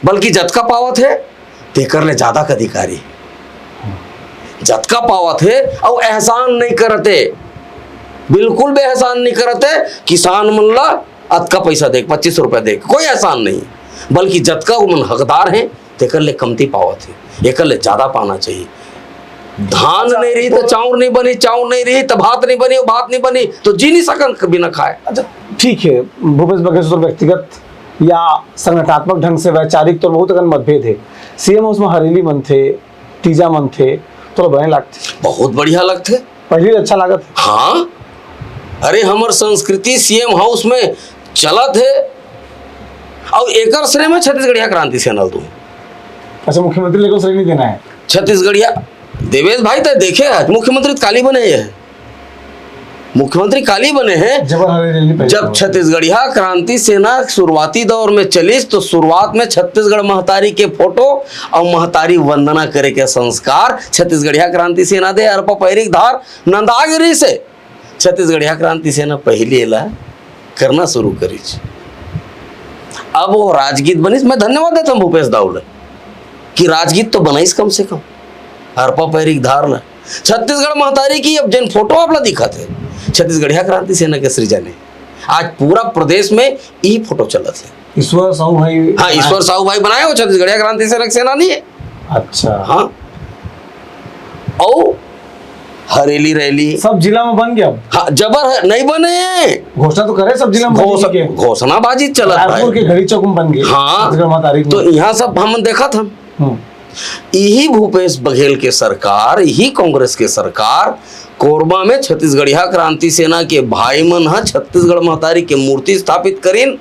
बल्कि जतका पावत है तेकर ले ज्यादा के अधिकारी। जतका पावत हे, अउ एहसान नहीं करत हे, बिल्कुल भी एहसान नहीं करत हे। किसान मन ला अतका पैसा दे, पच्चीस रुपया दे, कोई एहसान नहीं, बल्कि जतका ओमन हकदार हे, तेकर ले कमती पावत हे, एकर ले ज्यादा पाना चाहिए। धान नहीं रही तो चाउर नहीं बनी, चाउर नहीं रही तो भात नहीं बनी, भात नहीं बनी तो जी नहीं सकन बिना खाए। अच्छा, ठीक है, भूपेश बघेल से तोर व्यक्तिगत या संगठनात्मक ढंग से, वैचारिक तौर बहुत अकन मतभेद है। सीएम हाउस में हरेली मनथे, तीजा मनथे, तो बने लागथे। बहुत बढ़िया लगथे। पहली अच्छा लागत है। हाँ, अरे, हमर संस्कृति सीएम हाउस में चलत है, और एकर श्रेय में छत्तीसगढ़िया क्रांति सेना ल दूं। अच्छा, मुख्यमंत्री लेकर श्रेय नहीं देना है। छत्तीसगढ़िया, देवेश भाई, तय देखे है, मुख्यमंत्री तो काली बने है। मुख्यमंत्री काली बने हैं। जब छत्तीसगढ़िया क्रांति सेना शुरुआती दौर में चलिस, तो शुरुआत में छत्तीसगढ़ महतारी के फोटो और महतारी वंदना करे के संस्कार छत्तीसगढ़िया क्रांति सेना दे अरपा पैरी के धार नंदागिरी से छत्तीसगढ़िया क्रांति सेना पहली एला करना शुरू करिस। अब वो राजगीत बनिस। मैं धन्यवाद देता हूँ भूपेश दाऊ ला कि राजगीत तो बनाइस कम से कम, अरपा पैरी के धार ला। छत्तीसगढ़ महतारी की अब जेन फोटो आप ला दिखत है, छत्तीसगढ़िया क्रांति सेना के सृजन है। आज पूरा प्रदेश में यही फोटो चलत है। ईश्वर साहू भाई हाँ, बनाए। ईश्वर साहू भाई बनाए हो, छत्तीसगढ़िया क्रांति सेना के सेनानी है। अच्छा। हाँ, और हरेली रैली सब जिला में बन गया। हाँ, जबर है, नहीं बने। घोषणा तो करे सब जिला में घोष-, बनने के। घोषणाबाजी चलत है। रायपुर के घड़ी चौक में बन गए। हाँ, छत्तीसगढ़ महतारी के तो यहाँ सब हम देखत हन। हम्म। यही भूपेश बघेल के सरकार, यही कांग्रेस के सरकार, कोरबा में छत्तीसगढ़िया क्रांति सेना के भाई मन ह छत्तीसगढ़ महतारी के मूर्ति स्थापित करिन,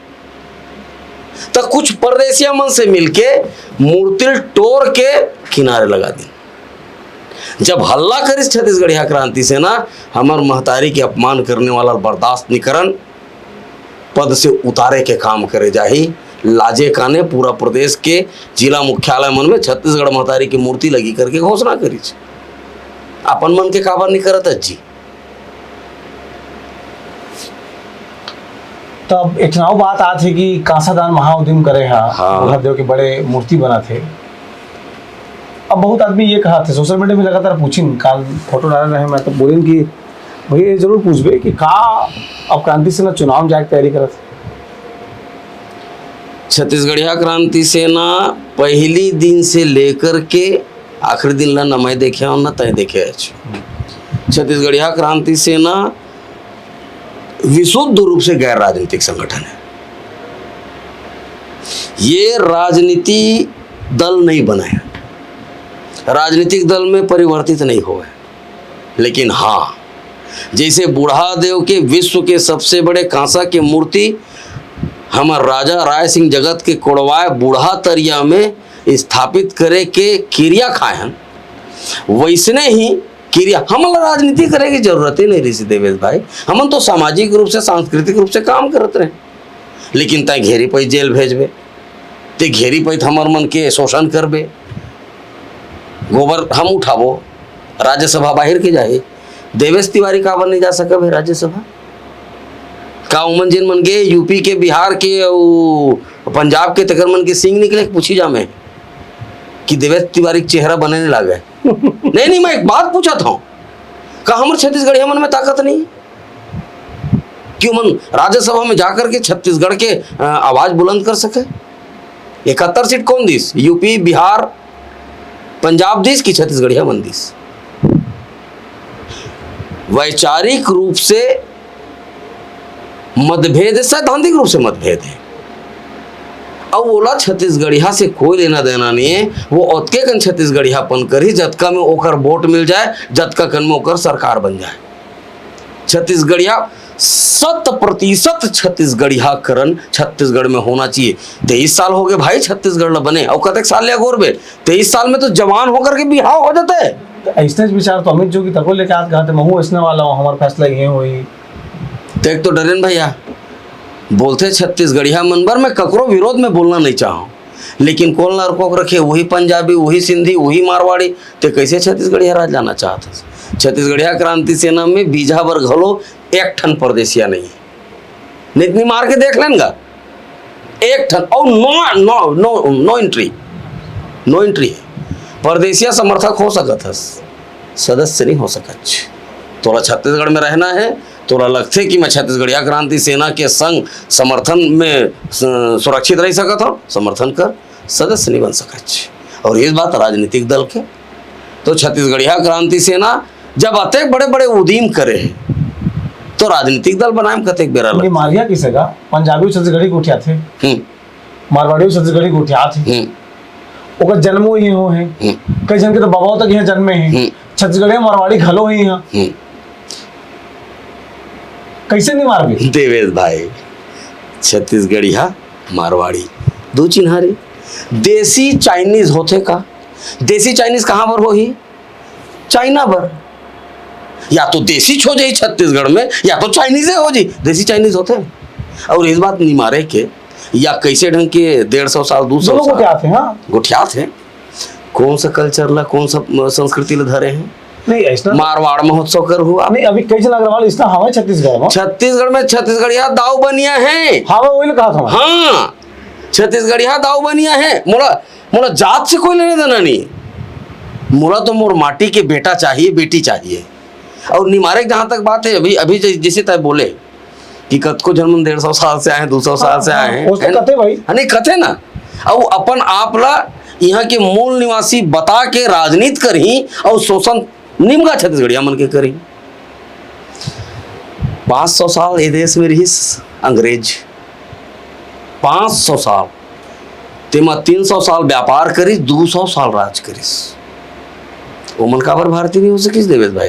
त कुछ परदेसिया मन से मिलके मूर्ति ल टोर के किनारे लगा दिन। जब हल्ला करिस छत्तीसगढ़िया क्रांति सेना, हमर महतारी के अपमान करने वाला ल बर्दाश्त नहीं करन, पद से उतारे के काम करे जाही। लाजे काने पूरा प्रदेश के जिला मुख्यालय मन में छत्तीसगढ़ महतारी की मूर्ति लगी करके घोषणा करिस। अपन मन के काबर नहीं करत है जी? तब एक ठन अउ बात आत हे कि कांसादान महाउद्यम करे हा, हाँ। महादेव के बड़े मूर्ति बनत हे। अब बहुत आदमी ये कहत हे, सोशल मीडिया में लगातार पूछिन, काल फोटो डाले रहे, मैं तो बोलिन कि भैया ये जरूर पूछबे कि का अब क्रांति सेना चुनाव में जाके तैयारी करत हे? छत्तीसगढ़िया क्रांति सेना पहली दिन से लेकर के आखिरी दिन ला न मैं देखे हूं, न तय देखे हच। छत्तीसगढ़िया क्रांति सेना विशुद्ध रूप से गैर राजनीतिक संगठन है। ये राजनीति दल नहीं बने, राजनीतिक दल में परिवर्तित नहीं हुए। लेकिन हाँ, जैसे बूढ़ा देव के विश्व के सबसे बड़े कांसा के मूर्ति हमर राजा राय सिंह जगत के कोड़वाए बूढ़ा तरिया में स्थापित करे के किरिया खाए हन, वैसने ही किरिया हमन ला राजनीति करे के जरूरत ही नहीं रहिस देवेश भाई। हमन तो सामाजिक रूप से, सांस्कृतिक रूप से काम करत रहे, लेकिन तय घेरी पै जेल भेजबे, ते घेरी पै हमर मन के शोषण करबे, गोबर हम उठाबो, राज्यसभा बाहर के जाही। देवेश तिवारी काबर नहीं जा सकब हे राज्यसभा? का उमन जिन मन गे यूपी के, बिहार के अउ पंजाब के, तेकर मन के सींग निकले के पूछी जा मैं कि देवेश तिवारी के चेहरा बने नहीं लागे? नहीं, नहीं, मैं एक बात पूछत हूँ, का हमर छत्तीसगढ़िया मन में ताकत नहीं है कि उमन राज्यसभा में जाकर के छत्तीसगढ़ के, अ, आवाज बुलंद कर सके? इकहत्तर सीट कौन दिस? यूपी, बिहार, पंजाब दिस कि छत्तीसगढ़िया मन दिस? वैचारिक रूप से मतभेद है, सैद्धांतिक रूप से मतभेद है। अब ओला छत्तीसगढ़िया से कोई लेना देना नहीं है। वो ओतके कन छत्तीसगढ़ियापन करही, जतका में ओकर वोट मिल जाए, जतका कन में ओकर सरकार बन जाए। छत्तीसगढ़िया शत प्रतिशत छत्तीसगढ़ियाकरण छत्तीसगढ़ में होना चाहिए। तेईस साल हो गए भाई छत्तीसगढ़ ला बने, अउ कतेक साल ले अगोरबे? तेईस साल में तो जवान होकर के बिहाव हो जाता है। ऐसने विचार तो अमित जोगी तको लेके आज कहा थे, "महू ऐसने वाला हूँ, हमारा फैसला ये होई।" देख तो डरेन भैया, बोलते छत्तीसगढ़िया मन बर, मैं ककरो विरोध में बोलना नहीं चाहूँ, लेकिन कोन ला रोक रखे, वही पंजाबी, वही सिंधी, वही मारवाड़ी, ते कैसे छत्तीसगढ़िया राज लाना चाहत हस? छत्तीसगढ़िया क्रांति सेना में बीजा बर घलो एक ठन परदेसिया नहीं है। नितनी मार के देख लेन गा, एक ठन, और नो, नो, नो, नो एंट्री, नो एंट्री है। परदेसिया समर्थक हो सकत हस, सदस्य नहीं हो सकच। तोला छत्तीसगढ़ में रहना है, तोला लगथे कि मैं छत्तीसगढ़िया क्रांति सेना के संग समर्थन में स-, सुरक्षित रह सकत हूँ, समर्थन कर, सदस्य नहीं बन सकच। और ये बात राजनीतिक दल के, तो छत्तीसगढ़िया क्रांति सेना जब अतेक बड़े-बड़े उदीम करे हे, तो राजनीतिक दल बनाए में कतेक बेरा लगथे। मारिया किसे का? पंजाबी छत्तीसगढ़ी गोठियाथे, हम्म। मारवाड़ी छत्तीसगढ़ी गोठियाथे। हम्म। ओकर जन्मो इहें हो हे। हम्म। कई झन के तो बाबा तक इहें जन्मे हे। हम्म। छत्तीसगढ़िया मारवाड़ी घलो हे इहाँ। हम्म। कैसे नहीं मारबे? देवेश भाई, छत्तीसगढ़िया मारवाड़ी दू चिन्हारी। देसी चाइनीज होथे का? देसी चाइनीज कहाँ बर होही? चाइना बर। या तो देसी हो जाही छत्तीसगढ़ में, या तो चाइनीजे हो जाही। देसी चाइनीज होथे। और इस बात निमारे के, या कैसे ढंग के डेढ़ सौ साल, दू सौ दोनों साल गोठियात हे, हाँ। गोठियात हे। कौन सा कल्चर ला, कौन सा, अ, संस्कृति ला धरे हे? नहीं, ऐसा मारवाड़ महोत्सव कर हुआ। नहीं, अभी कई झन अग्रवाल ऐसा हवे छत्तीसगढ़ में। छत्तीसगढ़ में छत्तीसगढ़िया दाऊ बनिया हे। हवे, वही ला कहत हवे। हाँ, छत्तीसगढ़िया दाऊ बनिया हे। मोला, मोला जात से कोई लेना देना नहीं। मोला तो मोर माटी के बेटा चाहिए, बेटी चाहिए। और निमारे के जहाँ तक बात है, अभी, अभी जै-, जैसे तय बोले कि कतको झन मन डेढ़ सौ साल से आए हैं, दो सौ साल से आए हैं, वो तो है ना? कथे भाई। हाँ, नहीं, कथे ना। और अपन आप ला यहाँ के मूल निवासी बता के राजनीति करही और शोषण निमगा छत्तीसगढ़िया मन के करही। पाँच सौ साल ये देश में रहिस अंग्रेज, पाँच सौ साल, तेमा तीन सौ साल व्यापार करिस, दो सौ साल राज करिस। ओमन काबर भारतीय नहीं हो सकिस देवेश भाई?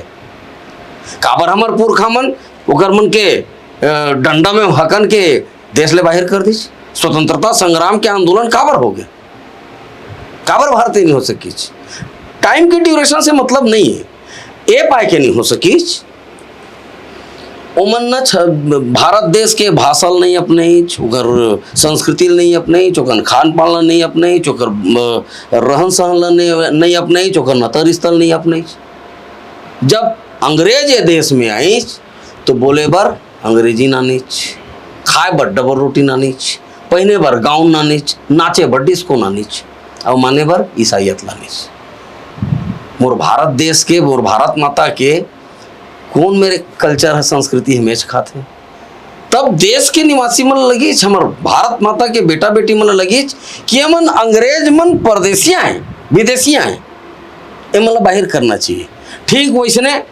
काबर हमर पुरखा मन ओकर मन के, अ, डंडा में हकन के देश ले बाहर कर दिस? स्वतंत्रता संग्राम के आंदोलन काबर हो गया? काबर भारतीय नहीं हो सकिस? टाइम के ड्यूरेशन से मतलब नहीं है, ए पाए के नहीं हो सकिस। ओमन न छ-, भारत देश के भाषा ल नहीं अपनाइच, ओकर संस्कृति ल नहीं अपनाइच, ओकर खान पान ल नहीं अपनाइच, ओकर, अ, रहन सहन ल नहीं, नहीं अपनाइच, ओकर नतर रिश्ता ल नहीं अपनाइच। जब अंग्रेज ये देश में आइच, तो बोले बर अंग्रेजी नानिच, खाए बर डबल रोटी नानिच, पहिने बर गाउन नानिच, नाचे बर डिस्को नानिच, अउ माने बर ईसाइयत लानिच। मोर भारत देश के, मोर भारत माता के कौन मेरे कल्चर है, संस्कृति है, मैच खाथे? तब देश के निवासी मन लगिच, हमर भारत माता के बेटा बेटी मन लगिच कि एमन अंग्रेज मन परदेसिया हैं, विदेशिया हैं, एमन ला बाहिर करना चाहिए। ठीक वैसने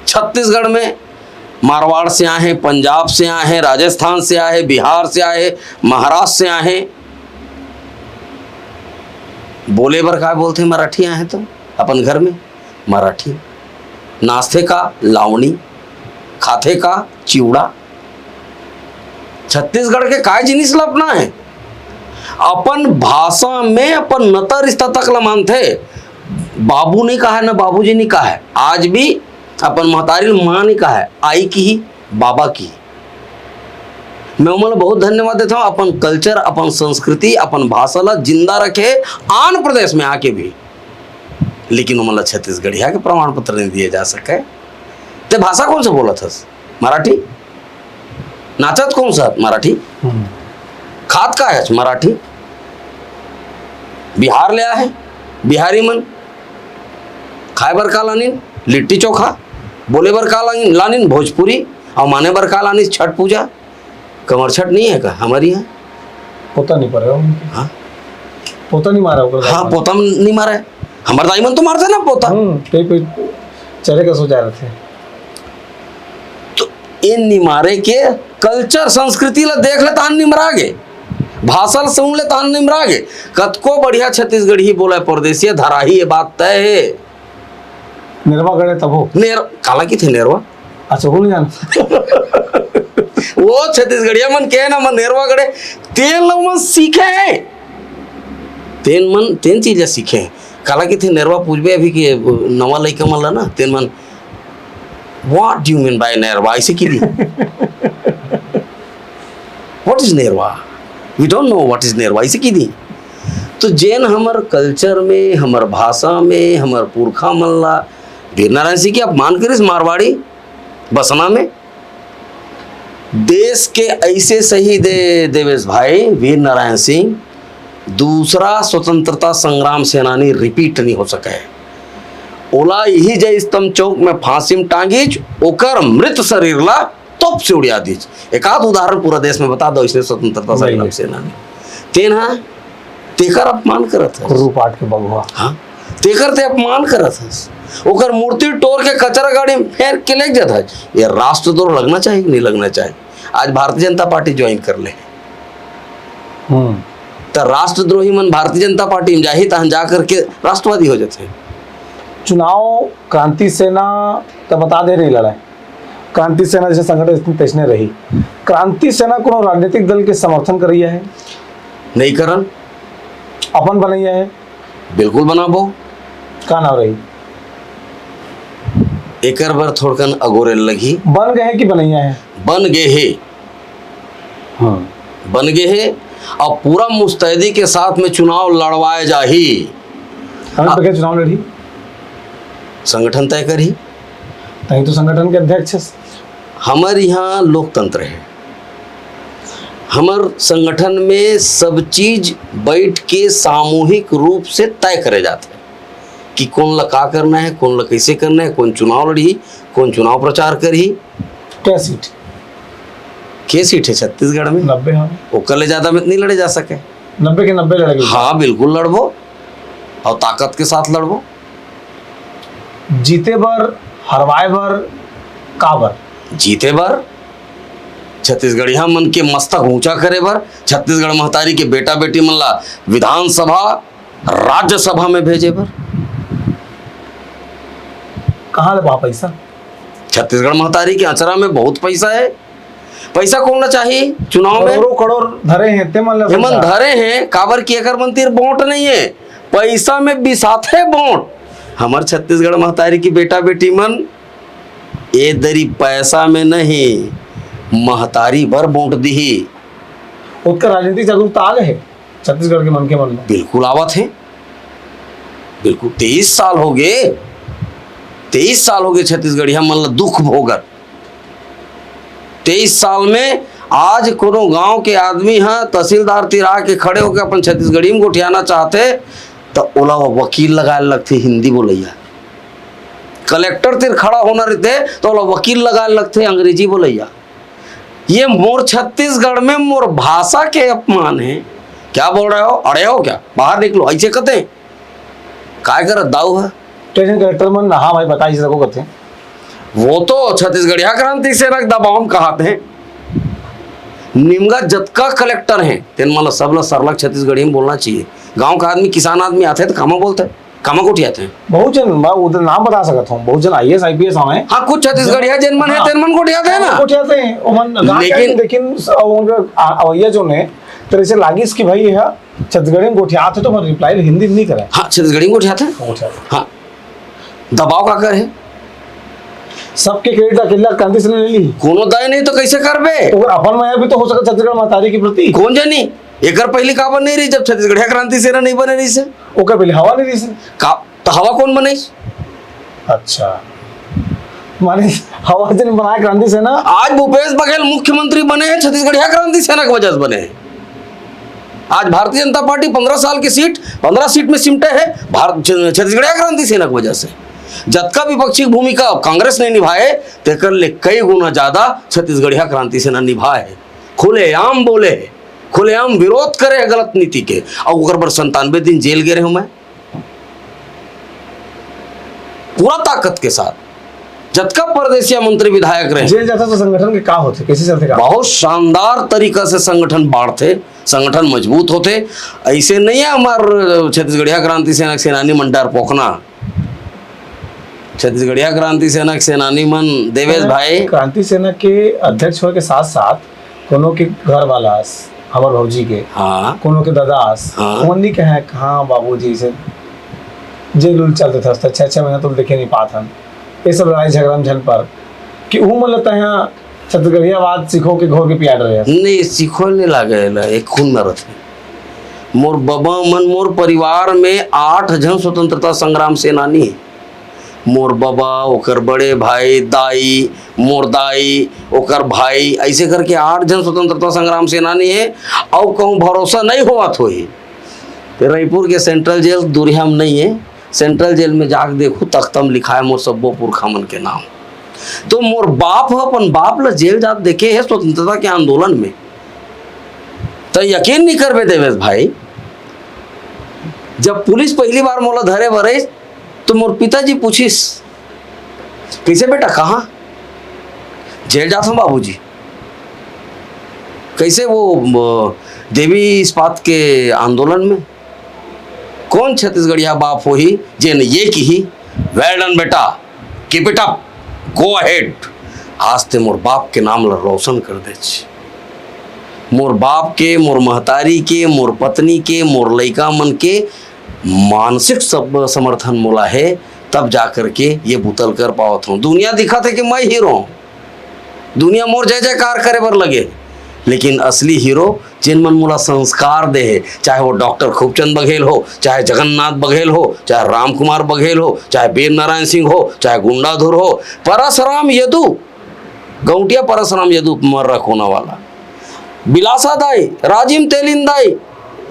छत्तीसगढ़ में मारवाड़ से आए हैं, पंजाब से आए हैं, राजस्थान से आए हैं, बिहार से आए हैं, महाराष्ट्र से आए हैं, बोले बर का बोलते हैं, मराठी आए हैं तो अपन घर में मराठी, नाचथे का लावणी, खाथे का चिवड़ा। छत्तीसगढ़ के काय जिनिस ल अपना है? अपन भाषा में अपन नता रिश्ता तक ल मानथे। बाबू नहीं कहा है, ना बाबूजी नहीं कहा है, आज भी अपन महतारी ल माँ नहीं कहा है, आई की ही, बाबा की। मैं ओमन ला बहुत धन्यवाद देता हूँ, अपन कल्चर, अपन संस्कृति, अपन भाषा ला जिंदा रखे आन प्रदेश में आके भी, लेकिन ओमन ला छत्तीसगढ़िया के प्रमाण पत्र नहीं दिए जा सके। ते भाषा कौन सा बोलत हस? मराठी। नाचत कौन सा? मराठी। हम्म। खात का है? मराठी। बिहार ले आए बिहारी मन, खाए बर का लानिन? लिट्टी चोखा। बोले बर का लानिन? लानिन भोजपुरी। और माने बर का लानिन? छठ पूजा। कमर छठ नहीं है का हमारी यहाँ? पोता नहीं पड़े उनके। हाँ। पोता नहीं मारा ओकर हाँ, दाई मन। पोता नहीं मारा है। हमारे दाई मन तो मारते ना पोता। हम्म, कई पे चरे का सोचा रहे थे। तो इन निमारे के कल्चर संस्कृति ला देख ले तान निमरा गे, भाषा ला सुन ले तान निमरा गे। कतको बढ़िया छत्तीसगढ़ी बोला परदेसिया धराही, ये बात तय है। नेरवा गड़े तभो। नेर-, काला की थे नेरवा? अच्छा, हो नहीं जाना। वो छत्तीसगढ़िया मन के ना मन नेरवा गड़े, तेन लोग मन सीखे हैं। तेन मन, तेन चीज सीखे हैं। काला की थे नेरवा पूछबे अभी के नवा लइका मन ला ना, तेन मन, "What do you mean by Nerwa?" ऐसे की दी। "What is Nerwa? We don't know what is Nerwa," ऐसे की दी। तो जेन हमर कल्चर में, हमर भाषा में, हमर पुरखा मन ला वीर नारायण सिंह के अपमान करिस मारवाड़ी बसना में। देश के ऐसे शहीद हे देवेश भाई, वीर नारायण सिंह, दूसरा स्वतंत्रता संग्राम सेनानी रिपीट नहीं हो सके। ओला इही जय स्तंभ चौक में फांसी में टांगिच, ओकर मृत शरीर ला तोप से उड़िया दीच। एकाध उदाहरण पूरा देश में बता दो, इसने स्वतंत्रता संग्राम सेनानी। तेन हा तेकर अपमान करत हस। कुर्रू पाट के बघवा। हाँ, तेकर ते अपमान करत हस। ओकर मूर्ति टोर के कचरा गाड़ी में फेंक के लेके जात हस। ये राष्ट्रद्रोह लगना चाहिए कि नहीं लगना चाहिए? आज भारतीय जनता पार्टी ज्वाइन कर ले। हम्म। त राष्ट्रद्रोही मन भारतीय जनता पार्टी में जाही, तहन जा करके राष्ट्रवादी हो जाते हैं। चुनाव क्रांति सेना त बता दे रही लड़ाई, क्रांति सेना जैसे संगठन तैसने रही। क्रांति सेना कोनो राजनीतिक दल के समर्थन करैया है? नहीं करन। अपन बनैया है? बिल्कुल बनाबो। का नाम रही? एकर बर थोड़कन अगोरे लगही। बन गए हैं कि बनैया है? बन गए है। हाँ। बन गए है। अब पूरा मुस्तैदी के साथ में चुनाव लड़वाए जाही। कौन आ- बगैर चुनाव लड़ी? संगठन तय करही। तहीं तो संगठन के अध्यक्ष हस। हमर यहाँ लोकतंत्र है। हमर संगठन में सब चीज बैठ के सामूहिक रूप से तय करे जात है कि कौन ला का करना है, कौन ला कैसे करना है, कौन चुनाव लड़ही, कौन चुनाव प्रचार करही। क्या सीट? के सीट है छत्तीसगढ़ में? नब्बे, हाँ। ओकर ले ज्यादा में नहीं लड़े जा सके। नब्बे के नब्बे लड़े के? हाँ, बिल्कुल लड़बो, और ताकत के साथ लड़बो। जीते बर, हरवाए बर, का बर? जीते बर, छत्तीसगढ़िया मन के मस्तक ऊंचा करे बर, छत्तीसगढ़ महतारी के बेटा बेटी मन ला विधानसभा, राज्यसभा में भेजे बर। कहाँ ले बा पैसा? छत्तीसगढ़ महतारी के अचरा में बहुत पैसा है। पैसा कौन ला चाही चुनाव में? करोड़ों करोड़ धरे हैं, ते मन ला ये मन समझा। धरे हैं, काबर कि एकर मन तीर वोट नहीं है, पैसा में बिसाथे वोट। हमर छत्तीसगढ़ महतारी की बेटा बेटी मन ए दरी पैसा में नहीं, महतारी भर वोट दिही। ओतका राजनीतिक जागरूकता आ गए है छत्तीसगढ़ के मनखे मन में? बिल्कुल आवत है, बिल्कुल। तेईस साल हो गए, तेईस साल हो गए छत्तीसगढ़िया मन ला दुख भोगत। तेईस साल में आज कोनो गांव के आदमी ह तहसीलदार तीर आके खड़े होके अपन छत्तीसगढ़ी में गोठियाना चाहथे, त ओला वकील लगाए लगथे, हिंदी बोलैया। कलेक्टर तीर खड़ा होना रहिथे, त ओला वकील लगाए लगथे, अंग्रेजी बोलैया। ये मोर छत्तीसगढ़ में मोर भाषा के अपमान है। क्या बोल रहे हो? अड़े हो क्या? बाहर निकलो, ऐसे कहते हैं। काय करत दाऊ ह? स्टेशन कलेक्टर मन, हाँ भाई, बता ही सको कथे। वो तो छत्तीसगढ़िया क्रांति सेना के दबाव में कहात हैं। निमगा जतका कलेक्टर हैं, तेन मन ला सब ला सरलग छत्तीसगढ़ी में बोलना चाहिए। गांव का आदमी, किसान आदमी आथे तो कामा बोलथे, कामा गोठियाथे। बहुत जन, मैं उधर नाम बता सकत हूँ, बहुत जन आईएएस आईपीएस आवे। हाँ, कुछ छत्तीसगढ़िया जेन मन है, हाँ। तेन मन गोठियाथे ना। गोठियाथे, ओमन गांव के लेकिन आदमी, लेकिन स-, उनका आ-, अवैया जो ने, तेरे से लागिस कि भाई यह छत्तीसगढ़ी में गोठियात है तो मैं रिप्लाई हिंदी में नहीं करा। हाँ, छत्तीसगढ़ी में गोठियात है। गोठियात है। हाँ, दबाव का कर है? सबके क्रेडिट अकेला क्रांति सेना ले ली। कोनो दाय नहीं तो कैसे करबे? तो अगर अपन में भी तो हो सकता छत्तीसगढ़ महतारी के प्रति। कौन जानी, एकर पहली काबर नहीं रही जब छत्तीसगढ़िया क्रांति सेना नहीं बने रही से? ओकर पहले हवा नहीं रही से। का, तो हवा कौन बनाई? अच्छा, माने हवा जन बनाए क्रांति सेना। आज भूपेश बघेल मुख्यमंत्री बने हैं, छत्तीसगढ़िया क्रांति सेना की वजह से बने हैं। आज भारतीय जनता पार्टी पंद्रह साल की सीट, पंद्रह सीट में सिमटे है भारत, छ-, छत्तीसगढ़िया क्रांति सेना की वजह से। जतका विपक्षी भूमिका कांग्रेस ने निभाए, तेकर ले कई गुना ज्यादा छत्तीसगढ़िया क्रांति सेना निभाए है। खुलेआम बोले है, खुलेआम विरोध करे है गलत नीति के, और ओकर बर संतानवे दिन जेल गए रहे हूं मैं। पूरा ताकत के साथ जतका परदेसिया मंत्री विधायक रहे। जेल जाता तो संगठन के का होथे, कैसे चलथे का? बहुत शानदार तरीका से संगठन बाढ़थे, संगठन मजबूत होथे। ऐसे नहीं है हमार छत्तीसगढ़िया क्रांति सेना के सेनानी मन डरपोकना। छत्तीसगढ़िया क्रांति सेना के सेनानी मन, देवेश भाई। क्रांति सेना के अध्यक्ष होए के साथ साथ कोनो के घर वाला अस, हमर भौजी के, हाँ। कोनो के दादा अस, हाँ। ओमन नहीं कहे, "हाँ बाबूजी, से जेल उल चलते थे, छह छह महीना तो देखे नहीं पात हन।" ये सब लड़ाई झगड़ा में झन पर कि ऊ मन लगता है छत्तीसगढ़िया बात सीखो के घोर के पिया डरे हस। नहीं, सीखो नहीं लागे ला, एक खून में रहते। मोर बबा मन, मोर परिवार में आठ झन स्वतंत्रता संग्राम सेनानी है। मोर बबा, ओकर बड़े भाई, दाई, मोर दाई, ओकर भाई, ऐसे करके आठ झन स्वतंत्रता संग्राम सेनानी है। अउ कहूँ भरोसा नहीं होवत होही, तो रईपुर के सेंट्रल जेल दूरिहा में नहीं है, सेंट्रल जेल में जाके देखू, तख्ता में लिखाए मोर सब्बो पुरखा मन के नाम। तो मोर बाप ह अपन बाप ल जेल जात देखे हे स्वतंत्रता के आंदोलन में, त यकीन नहीं करबे देवेश भाई, जब पुलिस पहली बार मोला धरे बर आइस, तो मोर पिताजी पूछिस, "कैसे बेटा, कहाँ?" "जेल जात हूँ बाबूजी।" "कैसे?" "वो, वो देवी इस्पात के आंदोलन में।" "कौन छत्तीसगढ़िया बाप होही जेन ये किही, 'Well done बेटा, keep it up, go ahead'।" आज ते मोर बाप के नाम ल रोशन कर देच। मोर बाप के, मोर महतारी के, मोर पत्नी के, मोर लइका मन के मानसिक सब समर्थन मोला हे, तब जा करके ये बुतल कर पावत हूँ। दुनिया दिखत हे कि मैं हीरो हूँ, दुनिया मोर जय जयकार करे बर लगे, लेकिन असली हीरो जेन मन मोला संस्कार दे हे, चाहे वो डॉक्टर खूबचंद बघेल हो, चाहे जगन्नाथ बघेल हो, चाहे राम कुमार बघेल हो, चाहे बीर नारायण सिंह हो, चाहे गुंडाधुर हो, परसराम यदु, गौंटिया परसराम यदु मर्रा कोना वाला, बिलासा दाई, राजिम तेलिन दाई,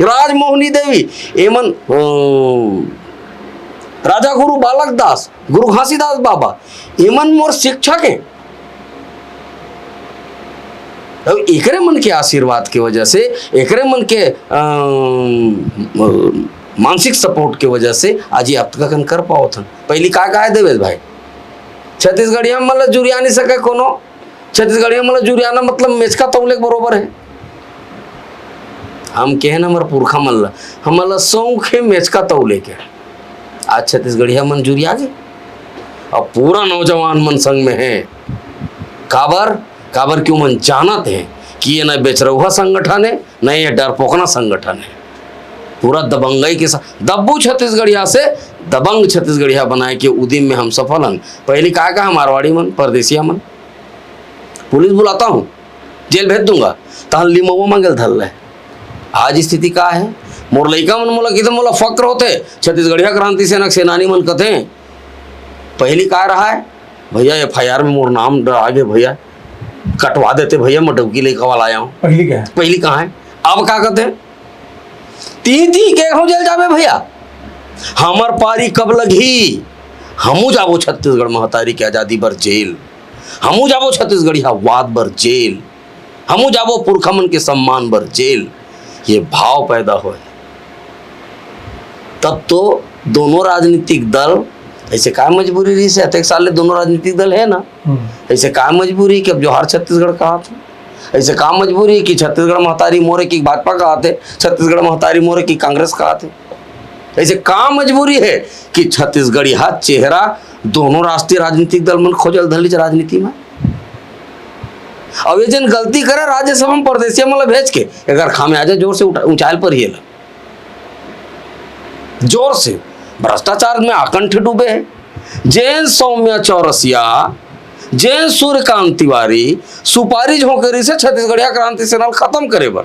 राजमोहनी देवी, एमन, अ, राजा गुरु बालक दास, गुरु घासीदास बाबा, एमन मोर शिक्षक हे। अब एकरे मन के आशीर्वाद के वजह से, एकरे मन के, अ, मानसिक सपोर्ट के वजह से आज ये अब तक अकन कर पावत हन। पहली का, का हे देवेश भाई, छत्तीसगढ़िया मन ल जुरिया नहीं सके कोनो। छत्तीसगढ़िया मन ल जुरियाना मतलब मेचका तौले के बरोबर हे। हम कहे न हमर पुरखा मन ल, हमन ल शौक हे मेचका तौले के। आज छत्तीसगढ़िया मन जुरिया गे, अब पूरा नौजवान मन संग में हे। काबर? काबर कि ओमन जानत हे कि ये न बेचरौहा संगठन हे, न ये डरपोकना संगठन हे। पूरा दबंगई के साथ दब्बू छत्तीसगढ़िया से दबंग छत्तीसगढ़िया बनाए के उदिम में हम सफल हन। पहली का कहा मारवाड़ी मन, परदेसिया मन, "पुलिस बुलाता हूँ, जेल भेज दूंगा," तहन लिमवा मांगे ल धर ले। आज स्थिति का हे? मोर लइका मन मोला किते, मोला फक्र होते, छत्तीसगढ़िया क्रांति सेना के सेनानी मन कथे। पहली का रहा हे, "भैया, एफ आई आर में मोर नाम डरा गे भैया, कटवा देते भैया, मैं डौकी लइका वाला आया हूँ।" पहली का हे? पहली कहाँ हे? अब का कहते हैं, "तीन तीन के हो जेल जाबे भैया, हमर पारी कब लगही? हमू जाबो छत्तीसगढ़ महतारी के आजादी बर जेल, हमू जाबो छत्तीसगढ़िया वाद बर जेल, हमू जाबो पुरखा मन के सम्मान बर जेल।" ये भाव पैदा होए, तब तो दोनों राजनीतिक दल, ऐसे का मजबूरी रही से, अतेक साल ले दोनों राजनीतिक दल हे ना, हम्म। ऐसे का मजबूरी कि अब जोहार छत्तीसगढ़ कहा था? ऐसे का मजबूरी कि छत्तीसगढ़ महतारी मोरे की भाजपा कहा थे, छत्तीसगढ़ महतारी मोरे की कांग्रेस कहा थे? ऐसे का मजबूरी हे कि छत्तीसगढ़िया चेहरा दोनों राष्ट्रीय राजनीतिक दल मन खोजल धलिच राजनीति में? अब ये जन गलती करे राज्यसभा में परदेसिया मन ला भेज के, अगर खामे आ जाए, जोर से उठा-, ऊंचाइल पर ही ला। जोर से भ्रष्टाचार में आकंठ डूबे हे। जेन सौम्या चौरसिया, जेन सूर्यकांत तिवारी सुपारी झोंके रहिस हे छत्तीसगढ़िया क्रांति सेना ल खत्म करे बर।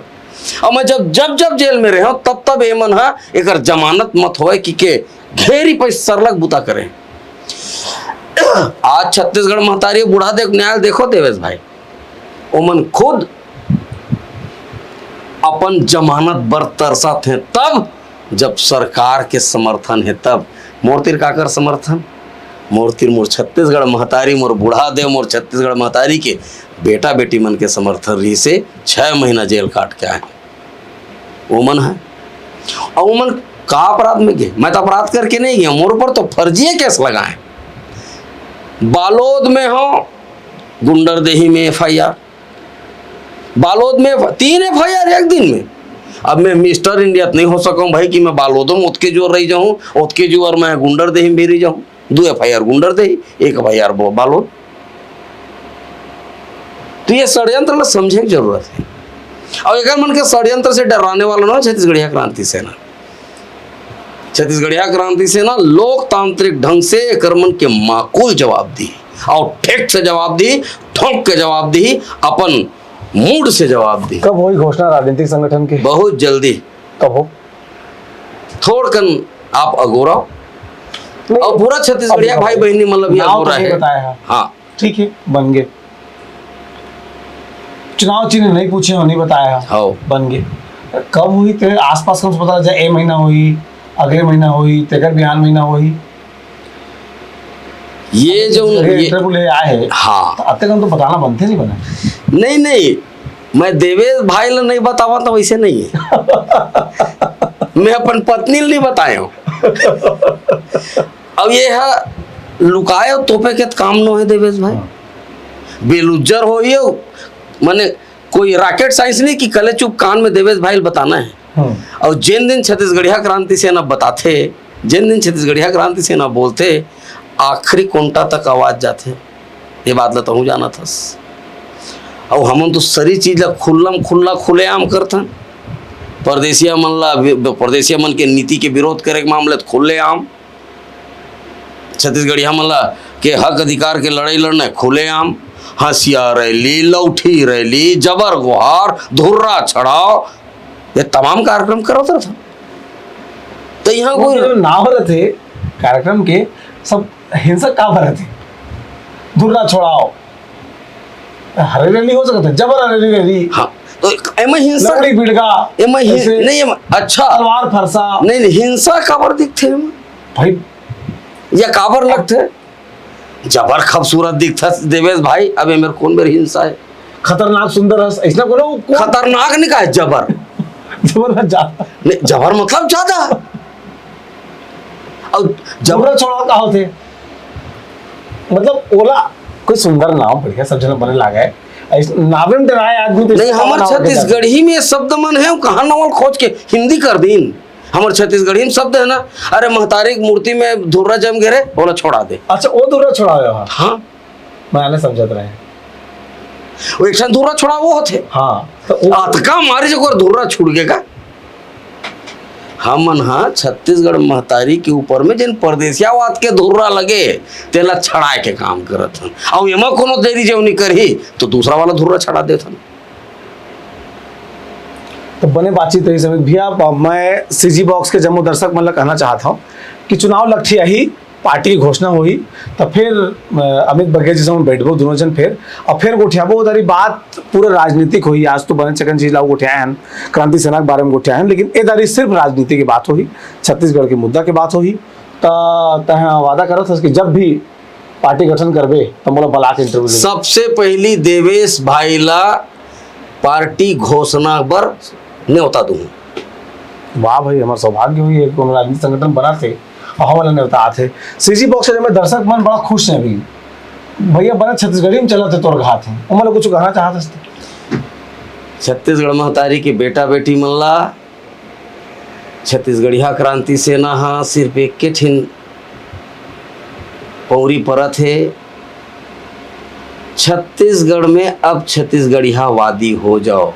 अब मैं जब, जब, जब जेल में रहे हूं, तब, तब ये मन हा एकर जमानत मत होए कि के घेरी पे सरलग बुता करे। आज छत्तीसगढ़ महतारी बूढ़ा देख, न्याय देखो देवेश भाई, ओमन खुद अपन जमानत बर तरसत हे, तब जब सरकार के समर्थन हे तब। मोर तीर काकर समर्थन? मोर तीर मोर छत्तीसगढ़ महतारी, मोर बूढ़ा देव, मोर छत्तीसगढ़ महतारी के बेटा बेटी मन के समर्थन रहिसे। छह महीना जेल काट के आए ओमन हे। अउ ओमन का अपराध में गे? मैं तो अपराध करके नहीं गया, मोर ऊपर तो फर्जी केस लगाए। बालोद में हो, गुंडरदेही में एफ आई आर, बालोद में तीन एफ आई आर एक दिन में। अब मैं मिस्टर इंडिया तो नहीं हो सकूं भाई कि मैं बालोदों में ओतके जोर रही जाऊं, ओतके जोर मैं गुंडरदेही में भी रही जाऊं। दो एफ आई आर गुंडरदेही, एक एफ आई आर बो-, बालोद। तो ये षड्यंत्र ला समझे के जरूरत हे। अउ एकर मन के षड्यंत्र से डराने वाला ना छत्तीसगढ़िया क्रांति सेना। छत्तीसगढ़िया क्रांति सेना लोकतांत्रिक ढंग से एकर मन के माकूल जवाब दी, अउ ठीक से जवाब दी, ठोंक के जवाब दी, अपन मूड से जवाब दी। कब होई घोषणा राजनीतिक संगठन के? बहुत जल्दी। कब हो? थोड़कन आप अगोरा नहीं, अउ पूरा छत्तीसगढ़िया अब भाई बहिनी मन ला भी नाव तो अगोरा नहीं हे। बताया है। हाँ। ठीक है, बन गए। चुनाव चिन्ह नहीं पूछे हो, नहीं बताया। हाँ। बन गए। कब हुई तेरे आसपास का पता चला, ए महीना हुई, अगले महीना होही, तेकर बिहान महीना होही। ये जो ये ये, इंटरव्यू ले आए हे, हाँ। तो अतेक कन तो बताना बनथे नहीं बने। नहीं नहीं, मैं देवेश भाई ला नहीं बतावा तो वैसे नहीं है। मैं अपन पत्नी ला नहीं बताया हूँ। अब ये है लुकाए और तोपे के काम नो है देवेश भाई। बेलुज्जर हो ये, माने कोई रॉकेट साइंस नहीं कि कले चुप कान में देवेश भाई ला बताना है। हम्म। और जिन दिन छत्तीसगढ़िया क्रांति सेना बताथे, जिन दिन छत्तीसगढ़िया क्रांति सेना बोलथे, आखिरी कोंटा तक आवाज जाथे। ये बात ला तहूँ जानत हस। और हमन तो सरी चीज ला खुल्लम खुल्ला खुलेआम करथन। परदेसिया मन ला, परदेसिया मन के नीति के विरोध करे के मामले त खुलेआम, छत्तीसगढ़िया मन ला के हक अधिकार के लड़ाई लड़ना है खुलेआम। हंसिया रैली, लौठी रैली, जबर गुहार, धुर्रा छड़ाव, ये तमाम कार्यक्रम करत रहथन। तो यहाँ वो कोई जो नाव रथे कार्यक्रम के, सब हिंसक का भरत हे? धुर्रा छोड़ाव, हरे रैली हो सकत हे, जबर हरे रैली, हाँ, तो एमा हिंसा, लकड़ी बिड़गा, एमा हि-, ऐसे नहीं, एमा, अच्छा, तलवार फरसा। नहीं नहीं, हिंसा काबर दिखथे एमा? भाई, या काबर लगथे? जबर खूबसूरत दिखथस देवेश भाई। अब एमेर कौन मेर हिंसा है? खतरनाक सुंदर हस, ऐसा कोनो को खतरनाक नहीं कहा, जबर। जबर हस ज्यादा। नहीं, जबर मतलब ज्यादा। और जबर धुर्रा छोड़ाव का होथे? मतलब ओला कोई सुंदर नाव बढ़िया सब जना बने लागे, ऐसे नावे में डराए आदमी तो नहीं, इसका हमर नाम आगे छत्तीसगढ़ी में शब्द मन है, कहाँ नवल खोज के हिंदी कर दीन। हमर छत्तीसगढ़ी में शब्द है ना, अरे महतारी के मूर्ति में धुर्रा जम गे रे, ओला छोड़ा दे। अच्छा, वो धुर्रा छोड़ाव हा। हाँ, मैं आने समझत रहे। वो एक ठन धुर्रा छोड़ा वो होथे। हाँ, तो वो अतका मारी जो ओकर धुर्रा छूट गे का? हमन हा छत्तीसगढ़ महतारी के ऊपर में जेन परदेसियावाद के धुर्रा लगे, तेला छड़ाए के काम करत हन। अउ एमा कोनो देरी जेवनी करही, तो दूसरा वाला धुर्रा छड़ा देथन। तो बने बातचीत रही समित भैया। अब मैं सीजी बॉक्स के जम्मो दर्शक मन ला कहना चाहत हूँ कि चुनाव लट्ठी आही, पार्टी की घोषणा होही, तो फिर अ, अमित बघेल जी संग बैठबो दोनों जन फिर, और फिर गोठियाबो। उधारी बात पूरा राजनीतिक होही। आज तो बने चकन चीज लाऊ गोठियाए हन, क्रांति सेना के बारे में गोठियाए हन, लेकिन ए दारी सिर्फ राजनीति की बात होही, छत्तीसगढ़ के मुद्दा की बात होही। त तह वादा करत हस कि जब भी पार्टी गठन करबे, त मोला बला के इंटरव्यू दे। सबसे पहली देवेश भाई ला पार्टी घोषणा बर न्योता दूँ। वाह भाई, हमार सौभाग्य होही, एक कोनो राजनीतिक संगठन बनाथे और हमन ला न्योता आथे। सीजी बॉक्स में दर्शक मन बड़ा खुश हैं अभी, भैया बने छत्तीसगढ़ी में चलत हे तोर घात है, ओमन ला कुछ कहना चाहत हस? छत्तीसगढ़ महतारी के बेटा बेटी मन ला छत्तीसगढ़िया क्रांति सेना हा सिर्फ एक के ठिन पौरी परत हे। छत्तीसगढ़ में अब छत्तीसगढ़ियावादी हो जाओ।